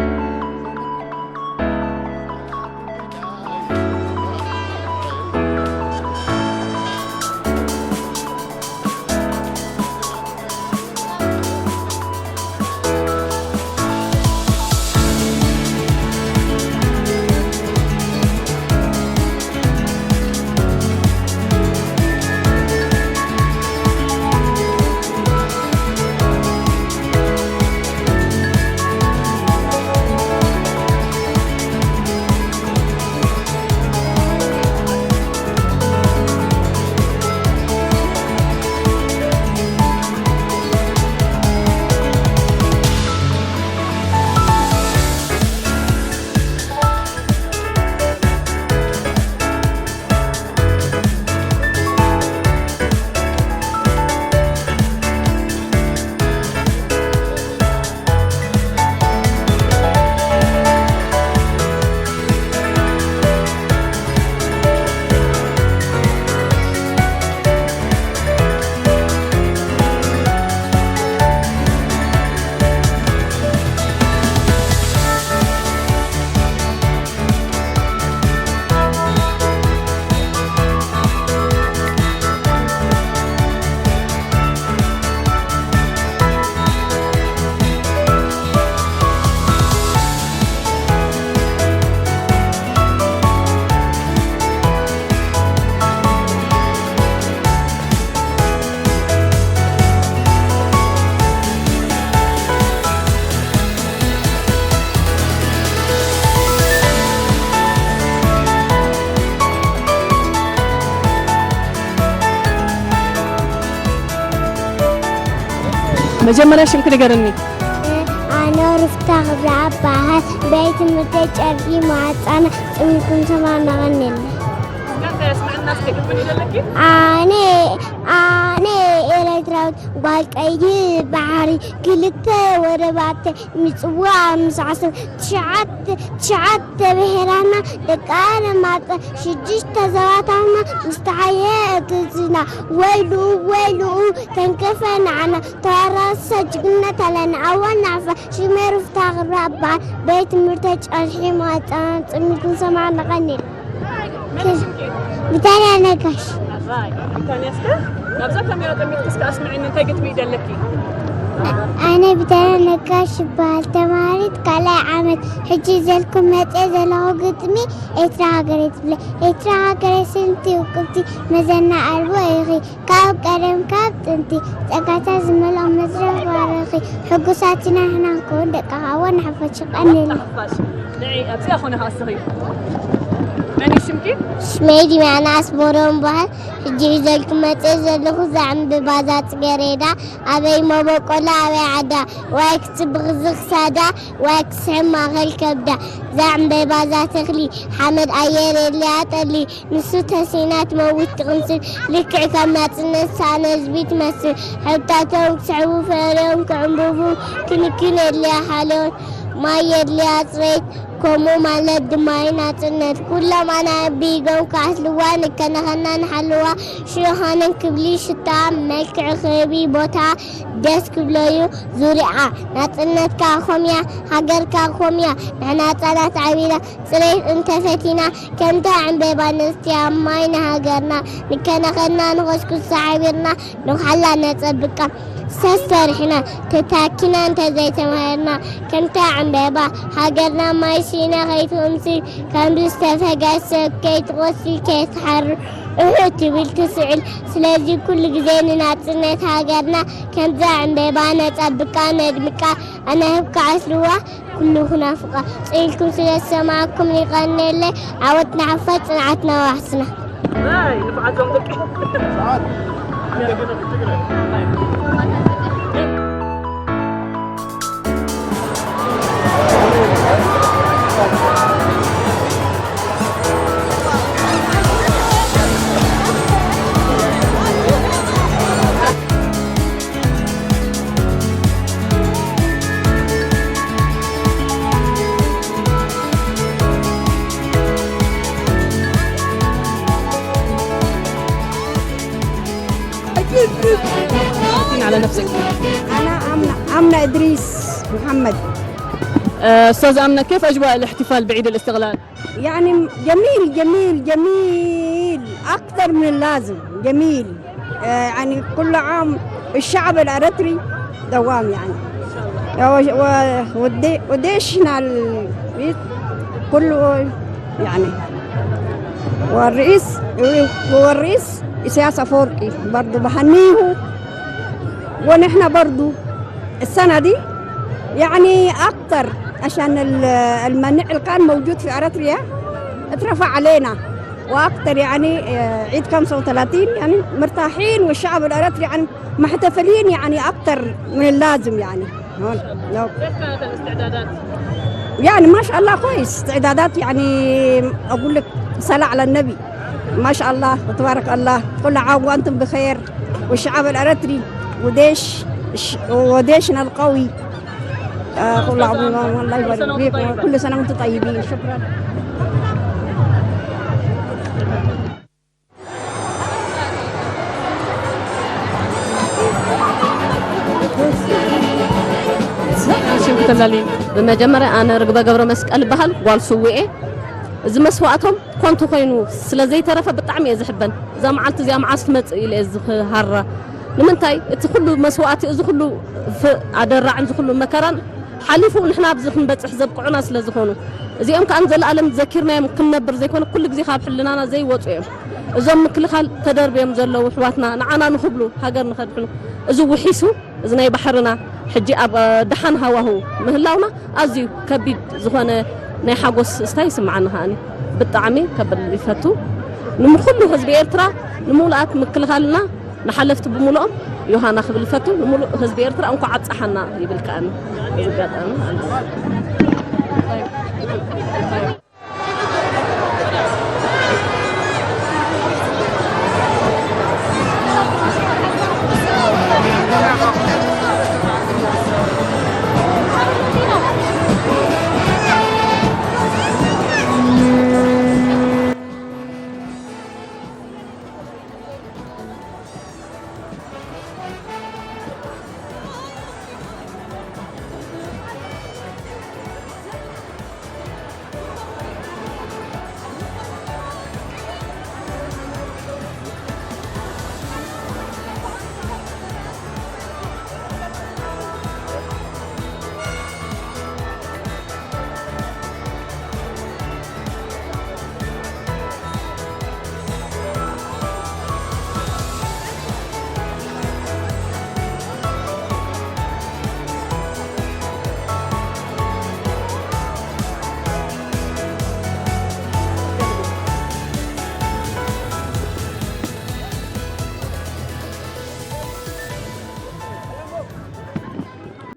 መጀመርያ ሽምኪ ንገርኒ። ኣነ ሩፍታ ክብረኣብ በሃል። ቤት ትምህርተይ ጨርሒ ማህፀና ፅምኩም ተማመቐኒ። ኣነ ኣነ ኤረትራዊት ጓል ቀይሕ ባሕሪ ክልተ ወደባተ ምጽዋ ምስ ዓሰርተ ትሽዓተ ትሽዓተ ብሄራትና ደቂ ኣለማጣ ሽዱሽተ ዘባታትና ምስ ተሓየ እትዝና ወይልኡ ወይልኡ ተንከፈ ንዓና ተዋራሳ ጅግነት ኣለና ኣዋል ናዕፋ ሽመይ ሩፍታ ክብራ እበሃል ቤት ትምህርተ ጨርሒ ማህጸና ጽሚት ንሰማዕ መቐኒል። ብታንያ ነጋሽ። ቢታንያ እስከ ናብዛ ካሜራ ጠሚትኪ እስከ ኣስምዕኒ እንታይ ግጥሚ እዩ ዘለኪ? ኣነ ብታንያ ነጋሽ ይበሃል ተማሃሪት ካልኣይ ዓመት። ሕጂ ዘልኩም መፅእ ዘለኹ ግጥሚ ኤርትራ ሃገረይ ትብለ። ኤርትራ ሃገረይ ስንቲ ውቅብቲ መዘና ኣልቦ ኢኺ ካብ ቀደም ካብ ጥንቲ ጸጋታት ዝመልኦ መድረኽ ባረኺ። ሕጉሳት ኢና ንሕና ክንከውን ደቅኻ እወ ንሓፋሽ ቀንየልና። ንዒ ኣብዚኣ ኮነ ከኣ እስኺ መን እዩ ሽምኪ? ሽመይ ዲማና ኣስመሮም በሃል። ሕጂ ሒዘልኩም መጽእ ዘለኹ እዛ ዕምብባ እዛ ጽጌሬዳ ኣበይ መበቆላ ኣበይ ዓዳ ዋይ ክትጽብቕ እዚ ክሳዳ ዋይ ክትስሕብ ማእከል ከብዳ እዛ ዕምበባ እዛ ተኽሊ ሓመድ ኣየር የድልያ ጠሊ ንሱ ተሲና ትመውት ትቕንስል ልክዕ ከም ናጽነት ዝሰኣነ ህዝቢ ትመስል ሕብታቶም ክስሕቡ ፍቕሪኦም ክዕምብቡ ክንክን የድልያ ሓልዮት ማይ የድልያ ጽሬት ከምኡ ማለት ድማ እዩ ናጽነት ኩሎም ኣናብይጎም ክኣስልዋ ንከነኸና ንሓልዋ ሽኻነን ክብሊ ሽታ መልክዕ ክህቢ ቦታ ደስ ክብሎ እዩ ዙርያ ናጽነትካ ኮምያ ሃገርካ ኮምያ ንሕና ህጻናት ዓቢና ጽሬት እንተፈቲና ከምታ ዕምበባ ነስትያ ማይ ንሃገርና ንከናኸና ንኾስኩሳ ሓቢርና ንውሓላ ነጸብቃ ሰሰሪሕና ተታኪና እንተዘይተማሂርና ከምታ ዕምበባ ሃገርና ማይ ሲና ከይትቕምሲ ከምዚ ዝተፈገሰ ከይትቆሲ ከይትሓርር እሑ ትብል ትስዕል ስለዚ ኩሉ ግዜ ንናጽነት ሃገርና ከምዛ ዕምበባ ነጸብቃ ነድምቃ ኣናህብካ ኣስልዋ ኩሉ ክናፍቃ ጽኢልኩም ስለ ዝሰማዕኩም ይቐንየለይ። ዓወት ንሓፋሽ ጽንዓት ንኣዋሕስና። ኣይ ንፍዓቶም ደቂ على نفسك. أنا آمنة آمنة إدريس محمد. آه، أستاذة آمنة، كيف أجواء الاحتفال بعيد الاستقلال؟ يعني جميل جميل جميل أكثر من اللازم جميل. آه، يعني كل عام الشعب الأريتري دوام يعني. و- و- والدي- وديشنا الرئيس كله يعني والرئيس والرئيس إسياس أفورقي برضو بهنيه. ونحن برضو السنة دي يعني أكتر عشان ال- المنع اللي كان موجود في أريتريا اترفع علينا. وأكتر يعني آه، عيد خمسة وثلاثين يعني مرتاحين والشعب الأريتري يعني محتفلين يعني أكتر من اللازم يعني هون لو كيف كانت الاستعدادات؟ يعني ما شاء الله كويس استعدادات يعني أقول لك صلاة على النبي ما شاء الله وتبارك الله كل عام وأنتم بخير والشعب الأريتري وديش وديشنا القوي آه كل عام الله يبارك فيكم كل سنة وأنتم طيبين شكرا. ሽምክተላሊ ብመጀመርያ ኣነ ርግበ ገብረ መስቀል ይበሃል ጓል ስውኤ እዚ መስዋእቶም ኮንቱ ኮይኑ ስለ ዘይተረፈ ብጣዕሚ እየ ዝሕበን እዛ መዓልቲ እዚኣ መዓስ ትመፅእ ኢለ እየ ዝሃራ ንምንታይ እቲ ኩሉ መስዋእቲ እዚ ኩሉ ኣደራዕን ዝኩሉ መከራን ሓሊፉ ንሕና ኣብዚ ክንበፅሕ ዘብቅዑና ስለ ዝኾኑ እዚኦም ከዓ ንዘለኣለም ዘኪርናዮም ክንነብር ዘይኮነ ኩሉ ግዜ ካብ ሕልናና ዘይወፁ እዮም እዞም ምክልኻል ተደርብዮም ዘለዉ ኣሕዋትና ንዓና ንኽብሉ ሃገር ንኸድሕኑ እዚ ውሒሱ እዚ ናይ ባሕርና ሕጂ ኣብ ደሓን ሃዋሁ ምህላውና ኣዝዩ ከቢድ ዝኾነ ናይ ሓጎስ ስታ ይስምዓኒ ከኣኒ ብጣዕሚ ከብል ይፈቱ ንኩሉ ህዝቢ ኤርትራ ንምሉኣት ምክልኻልና ንሓለፍቲ ብምሉኦም ዮሃና ክብል እፈቱ። ንምሉእ ህዝቢ ኤርትራ እንኳዕ ኣብፀሓና ይብል ከኣኒ። በዚ ኣጋጣሚ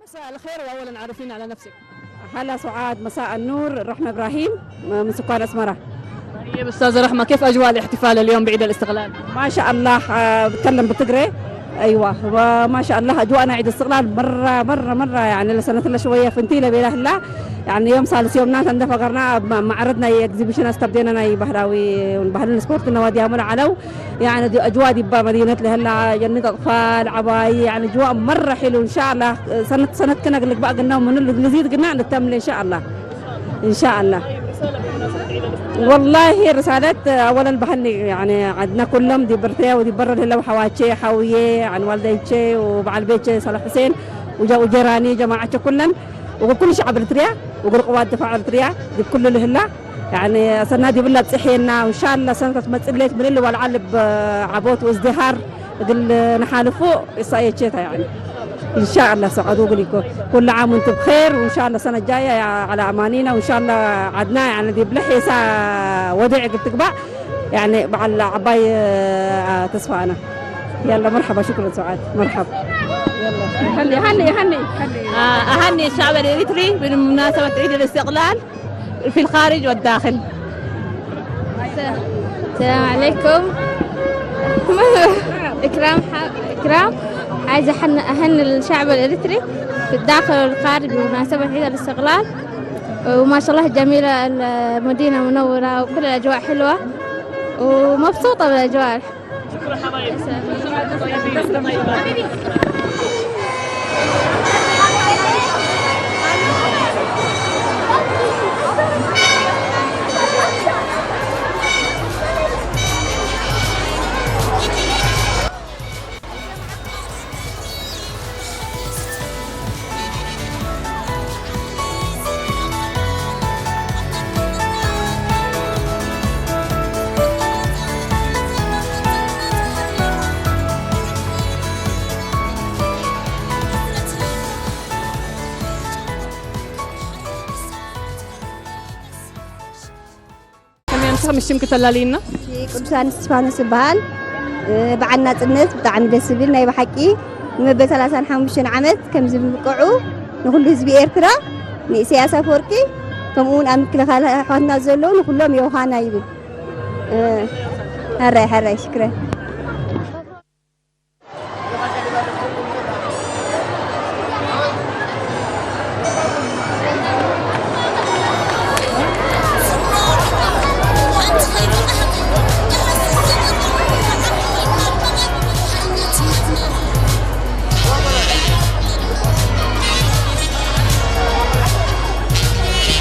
مساء الخير، وأولًا عرفينا على نفسك. هلا سعاد، مساء النور، رحمة إبراهيم من سكان أسمرة. طيب أستاذة رحمة، كيف أجواء الاحتفال اليوم بعيد الاستقلال؟ ما شاء الله، آه، بتكلم بتقري. أيوة، وما شاء الله أجواءنا عيد الاستقلال مرة، مرة، مرة، يعني، لسنة الله شوية فنتي لبيله الله. يعني، يوم ثالث يومنا تندفقرنا مع-، معرضنا اكزيبيشن استبدينا ناي بهراوي، بهرين سبورت نوادي عمل علو. يعني، دي أجواء دي با مدينة لهلا جنة أطفال عباي، يعني، أجواء مرة حلو. إن شاء الله سنة، سنة كنا قلق بقى قلنا من نزيد قلنا نتمل إن شاء الله. إن شاء الله. والله رسالة أولا بهني، يعني، عندنا كلهم دي برتيا ودي برا لهلا وحواتشي حاوية عن والديتشي وبعل بيتشي صلاح حسين وجا-، وجيراني جماعة كلن وكل شعب إريتريا وكل قوات دفاع إريتريا دي كل لهلا. يعني، سنة دي بلا بصحينا، وإن شاء الله سنة تمثل ليت من اللي والعلب، آه، عبوت وازدهار، قل نحالفو إسايا تشيتا، يعني. إن شاء الله سعد وقليكو. كل عام وانتم بخير، وإن شاء الله سنة جاية يا على أمانينا، وإن شاء الله عدنا، يعني، دي بلحيسة ودع قلت بقى، يعني، بعد عباي، آه، تصفى أنا. يلا، مرحبا، شكرًا سعاد، مرحبا. يلا، هني، هني، هني. آه، أهني الشعب الإريتري بمناسبة عيد الاستقلال في الخارج والداخل. السلام عليكم. إكرام ح-، إكرام. عايزة أحن-، أهني الشعب الإريتري في الداخل والخارج بمناسبة عيد الاستقلال. وما شاء الله جميلة المدينة منورة وكل الأجواء حلوة ومبسوطة بالأجواء. ከመይ ኣምስኻ ምስ ሽምኪ ተላልይና? ቅዱሳን እስጢፋኖስ ይበሃል። እ፣ በዓል ናጽነት ብጣዕሚ ደስ ዝብል ናይ ብሓቂ ንመበል ሰላሳን ሓሙሽተን ዓመት ከምዚ ምብቅዑ ንኹሉ ህዝቢ ኤርትራ፣ ንኢሳያስ ኣፈወርቂ፣ ከምኡ እውን ኣብ ምክልኻል ኣሕዋትና ዘለዉ ንኹሎም የውሃና ይብል። እ፣ ሕራይ፣ ሕራይ፣ ሽክረን።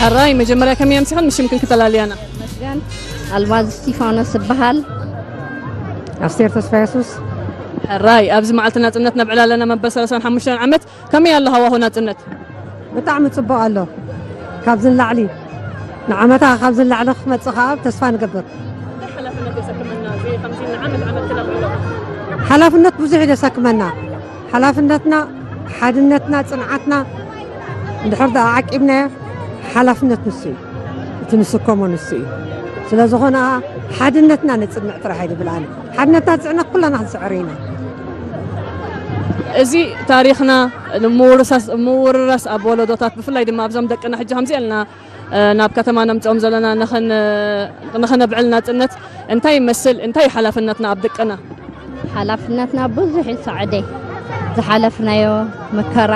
ሕራይ፣ መጀመርያ ከመይ ኣምሲኽን? ምስ ሽምክን ክተላልያና። መስገን ኣልማዝ እስቲፋኖስ እበሃል። ኣስቴር ተስፋ የሱስ። ሕራይ፣ ኣብዚ መዓልቲ ናጽነት ነብዕል ኣለና መበል ሰላሳን ሓሙሽተን ዓመት። ከመይ ኣሎ ሃዋሁ ናጽነት? ብጣዕሚ ጽቡቕ ኣሎ። ካብዚ ንላዕሊ፣ ንዓመታ ካብዚ ንላዕሊ ክመጽእ ከኣ ተስፋ ንገብር። እንታይ ሓላፍነት የሰክመና እዚ ከምዚ ንዓመት ዓመት ክነብዕሎ? ሓላፍነት ብዙሕ እዩ ዘሰክመና። ሓላፍነትና፣ ሓድነትና፣ ጽንዓትና እንድሕር ደኣ ዓቂብናዮ፣ ሓላፍነት ንሱ እዩ። እቲ ንስከሞ ንሱ እዩ። ስለ ዝኾነ ሓድነትና ነጽንዕ ጥራሕ እየ ዝብል ኣነ። ሓድነትና ጽዕነት ኩላና ክንስዕር ኢና። እዚ ታሪኽና ንምውርሳስ፣ ምውርራስ ኣብ ወለዶታት፣ ብፍላይ ድማ ኣብዞም ደቅና ሕጂ ከምዚ ኢልና፣ እ፣ ናብ ከተማ ነምጽኦም ዘለና ንኽን-፣ ንኽነብዕል ናጽነት እንታይ ይመስል? እንታይ እዩ ሓላፍነትና ኣብ ደቅና? ሓላፍነትና ብዙሕ እዩ፣ ሰዓደይ። ዝሓለፍናዮ መከራ፣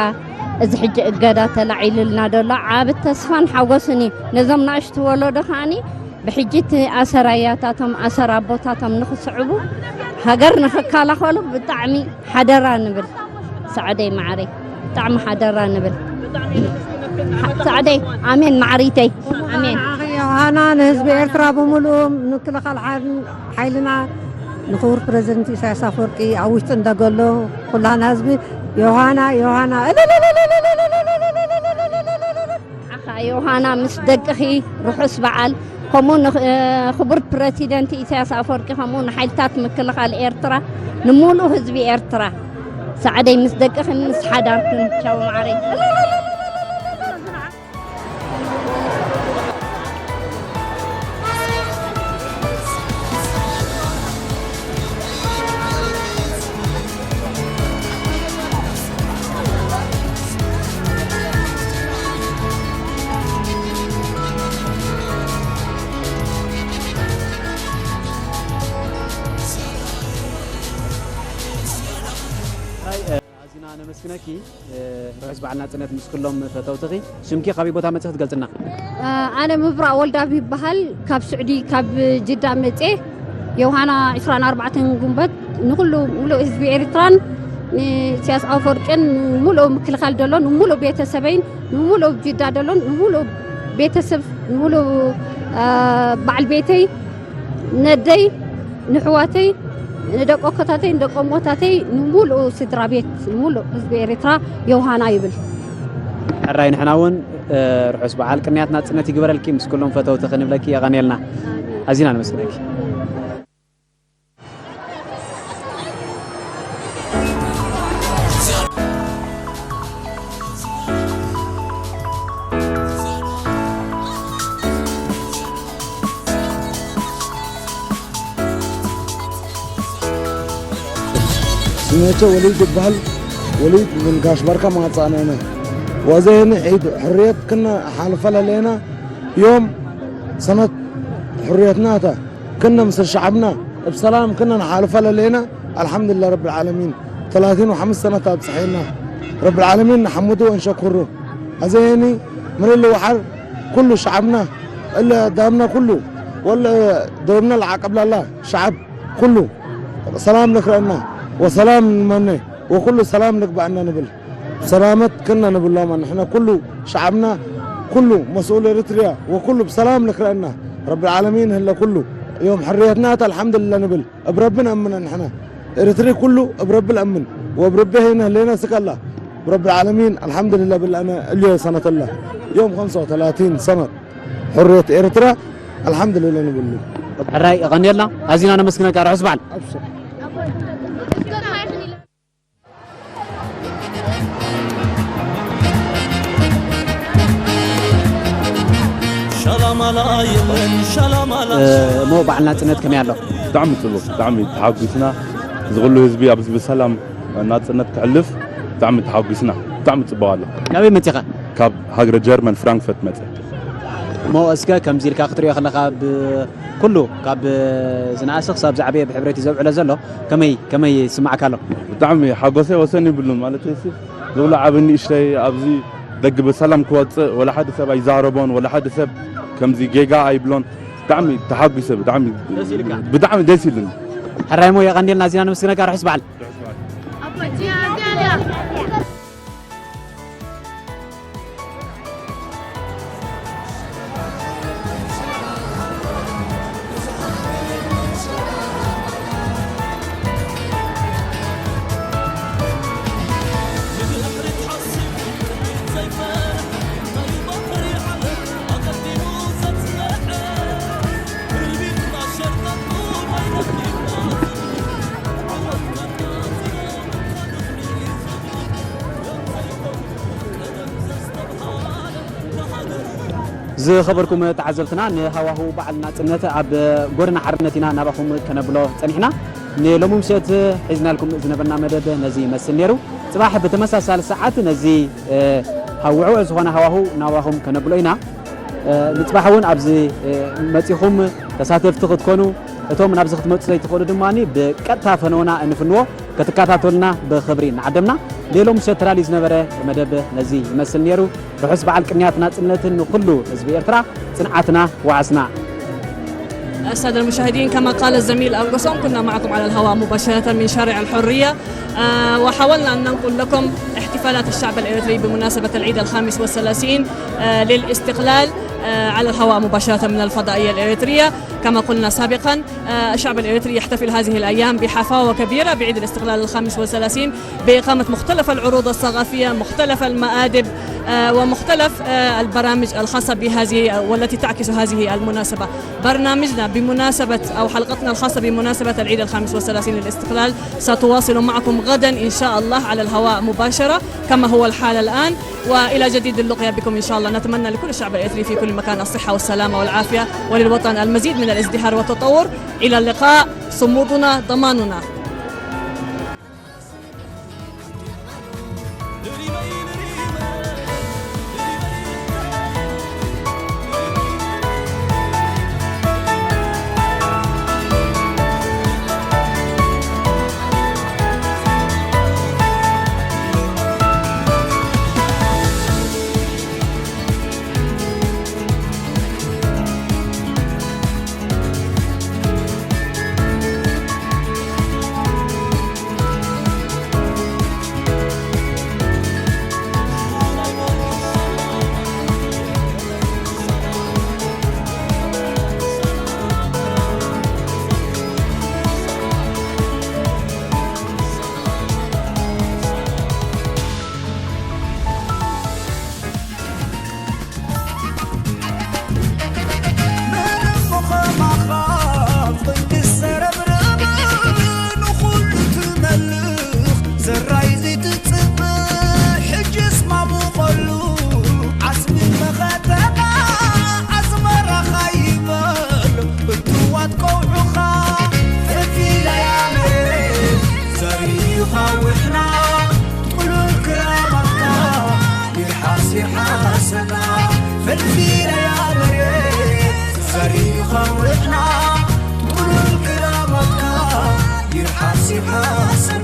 እዚ ሕጂ እገዳ ተላዒሉልና ዘሎ ዓቢ ተስፋን ሓጎስን እዩ። ነዞም ናእሽቱ ወለዶ ከዓኒ ብሕጂ እቲ ኣሰር ኣያታቶም፣ ኣሰር ኣቦታቶም ንኽስዕቡ፣ ሃገር ንኽከላኸሉ ብጣዕሚ ሓደራ ንብል። ሰዓደይ ማዓረይ፣ ብጣዕሚ ሓደራ ንብል። ሰዓደይ፣ ኣሜን ማዓሪተይ፣ ኣሜን። ዮሃና ንህዝቢ ኤርትራ ብምሉኡ፣ ምክልኻል ሓይል-፣ ሓይልና፣ ንኽቡር ፕረዚደንት ኢሳያስ ኣፈወርቂ ኣብ ውሽጢ እንደገሎ ኩላና ህዝቢ ዮሃና፣ ዮሃና፣ ንዓኻ ዮሃና ምስ ደቅኺ ርሑስ በዓል፣ ከምኡ ንኽ-፣ ክቡር ፕረሲደንት ኢሳያስ ኣፈወርቂ፣ ከምኡ ንሓይልታት ምክልኻል ኤርትራ፣ ንምሉእ ህዝቢ ኤርትራ። ሰዓደይ ምስ ደቅኽን ምስ ሓዳርክን። ቻው ማዓረይ። ኣዝና ነመስግነኪ። ርሑስ በዓል ናጽነት ምስ ኩሎም ፈተውትኺ። ሽምኪ ካበይ ቦታ መጺኺ ትገልጽልና? ኣነ ምብራቕ ወልዳብ ይበሃል። ካብ ስዑዲ፣ ካብ ጅዳ መጽየ። ዮሃና ዕስራን ኣርባዕተን ጉንበት ንኹሉ ምሉእ ህዝቢ ኤርትራን ንኢሳያስ ኣፈወርቅን፣ ንምሉእ ምክልኻል ደሎ፣ ንምሉእ ቤተሰበይን፣ ንምሉእ ጅዳ ደሎን፣ ንምሉእ ቤተሰብ፣ ንምሉእ፣ እ፣ በዓል ቤተይ፣ ነደይ፣ ንሕዋተይ፣ ንደቆ ኮታተይ፣ ንደቆ ሞታተይ፣ ንምሉእ ስድራ ቤት፣ ንምሉእ ህዝቢ ኤርትራ ዮሃና ይብል። ሕራይ ንሕና እውን፣ እ፣ ርሑስ በዓል ቅንያት ናጽነት ይግበረልኪ፣ ምስ ኩሎም ፈተውትኺ ንብለኪ፣ የቐንየልና። ኣዚና ነመስግነኪ። ስሜተ ወሊድ ይበሃል። ወሊድ ምን ጋሽ ባርካ ማጻነነ። ወዘይኒ ዒድ ሕርየት ክነ ሓልፈ ለሌና ዮም ሰነት ሕርየትና እታ። ክነ ምስል ሸዓብና እብ ሰላም ክነ ንሓልፈ ለሌና። ኣልሓምዱሊላህ ረብል ዓለሚን። ተላቲን ወሓምስ ሰነት ኣብጽሐና። ረብል ዓለሚን ንሓምዱ ወንሸኩሩ። ኣዘየኒ ምልል ወሓር ኩሉ ሸዓብና እለ ዳምና ኩሉ ወለ ደብና ለዓቀብላላ ሸዓብ ኩሉ ሰላም ልክረአና ወሰላም ንመነ ወኩሉ ሰላም ልግበአና ንብል። ሰላመት ክና ንብሎም ንሕና ኩሉ ሸዓብና ኩሉ መስኡል ኤርትርያ ወኩሉ ብሰላም ልክረአና ረቢ ዓለሚን ህለ ኩሉ ዮም ሕርየትና ኣልሓምዱሊላህ ንብል። እብ ረቢ ነእምን ንሕና ኤርትሪ ኩሉ እብ ረቢ ለእምን ወእብ ረቢ ሄነ ህሌና ስከላ ብረቢ ዓለሚን ኣልሓምዱሊላህ ብላነ እልዮ ሰነተላ ዮም ኸምሳ ወተላቲን ሰነት ሕርየት ኤርትራ ኣልሓምዱሊላህ ንብሉ። ሕራይ የቐንየልና፣ ኣዚና ነመስግነካ። ርሑስ በዓል። ኣብሽር። ሸላማላ የለን፣ ሸላማላ። እ፣ እሞ በዓል ናጽነት ከመይ ኣሎ? ብጣዕሚ ጽቡቕ፣ ብጣዕሚ ተሓጒስና። እዚ ኩሉ ህዝቢ ኣብዚ ብሰላም ናጽነት ክሕልፍ ብጣዕሚ ተሓጒስና። ብጣዕሚ ጽቡቕ ኣሎ። ካበይ መጺኻ? ካብ ሃገረ ጀርመን ፍራንክፈርት መጸ። እሞ እስከ ከምዚ ኢልካ ክትሪኦ ከለኻ ብ-፣ ኩሉ ካብ ዝነኣሰ ክሳብ ዝዓበየ ብሕብረት እዩ ዘብዕሎ ዘሎ። ከመይ፣ ከመይ ይስማዓካ ኣሎ? ብጣዕሚ ሓጎሰይ ወሰን ይብሉን ማለት እዩ። ዝብሎ ዓቢ ንእሽተይ ኣብዚ ደግ ብሰላም ክወጽእ ወላ ሓደ ሰብ ኣይዛረቦን፣ ወላ ሓደ ሰብ ከምዚ ጌጋ ኣይብሎን። ብጣዕሚ ተሓጒሰ፣ ብጣዕሚ ደስ ኢልካ? ብጣዕሚ ደስ ኢሉኒ። ሕራይ እሞ የቐንየልና፣ ኣዚና ነመስግነካ፣ ርሑስ በዓል። ዝኸበርኩም ተዓዘብትና፣ ንሃዋህው በዓል ናጽነት ኣብ ጎደና ሓርነት ኢና ናባኹም ከነብሎ ጸኒሕና። ንሎሚ ምሸት ሒዝናልኩም ዝነበርና መደብ ነዚ ይመስል ነይሩ። ጽባሕ ብተመሳሳሊ ሰዓት ነዚ፣ እ፣ ሃ-፣ ውዕውዕ ዝኾነ ሃዋሁ ናባኹም ከነብሎ ኢና። እ፣ ንጽባሕ እውን ኣብዚ፣ እ፣ መጺኹም ተሳተፍቲ ክትኮኑ፣ እቶም ናብዚ ክትመጹ ዘይትኽእሉ ድማ ብቀጥታ ፈነውና እንፍንዎ ክትከታተሉና ብኽብሪ እናዓደምና፣ ንሎሚ ምሸት ተዳልዩ ዝነበረ መደብ ነዚ ይመስል ነይሩ። ርሑስ በዓል ቅንያት ናጽነትን ንኹሉ ህዝቢ ኤርትራ። ጽንዓትና ዋዕስና። السادة المشاهدين، كما قال الزميل أنغوسوم، كنا معكم على الهواء مباشرة من شارع الحرية، آه، وحاولنا أن ننقل لكم احتفالات الشعب الإريتري بمناسبة العيد الخامس والثلاثين، آه، للاستقلال، آه، على الهواء مباشرة من الفضائية الإريترية. كما قلنا سابقا، آه، الشعب الإريتري يحتفل هذه الأيام بحفاوة كبيرة بعيد الاستقلال الخامس والثلاثين، بإقامة مختلف العروض الثقافية، مختلف المآدب، آه، ومختلف، آه، البرامج الخاصة بهذه والتي تعكس هذه المناسبة. برنامجنا بمناسبة، أو حلقتنا الخاصة بمناسبة العيد الخامس والثلاثين للاستقلال ستواصل معكم غدا إن شاء الله على الهواء مباشرة كما هو الحال الآن، وإلى جديد اللقيا بكم إن شاء الله. نتمنى لكل الشعب الإريتري في كل مكان الصحة والسلامة والعافية، وللوطن المزيد من الازدهار والتطور. إلى اللقاء، صمودنا ضماننا. ምንም ኸማኻ ፍንክስ ዘረብርብ ንኹሉ ትመልኽ ዘራይ ዘይትጽብእ ሕጅስ ማሙቐሉ ዓስቢ መኸተማ ኣስመራኻ ይበል እትዋት ቀውዑኻ ፈፊለያ መሬት ዘሪኻ ውሕና ጥሉል ክራማትካ ይርሓስ ይርሓሰና ፈልፊለያ መሬት ዘሪኻ ውሕና ጥሉል ክራማትካ ይርሓስ ይርሓሰና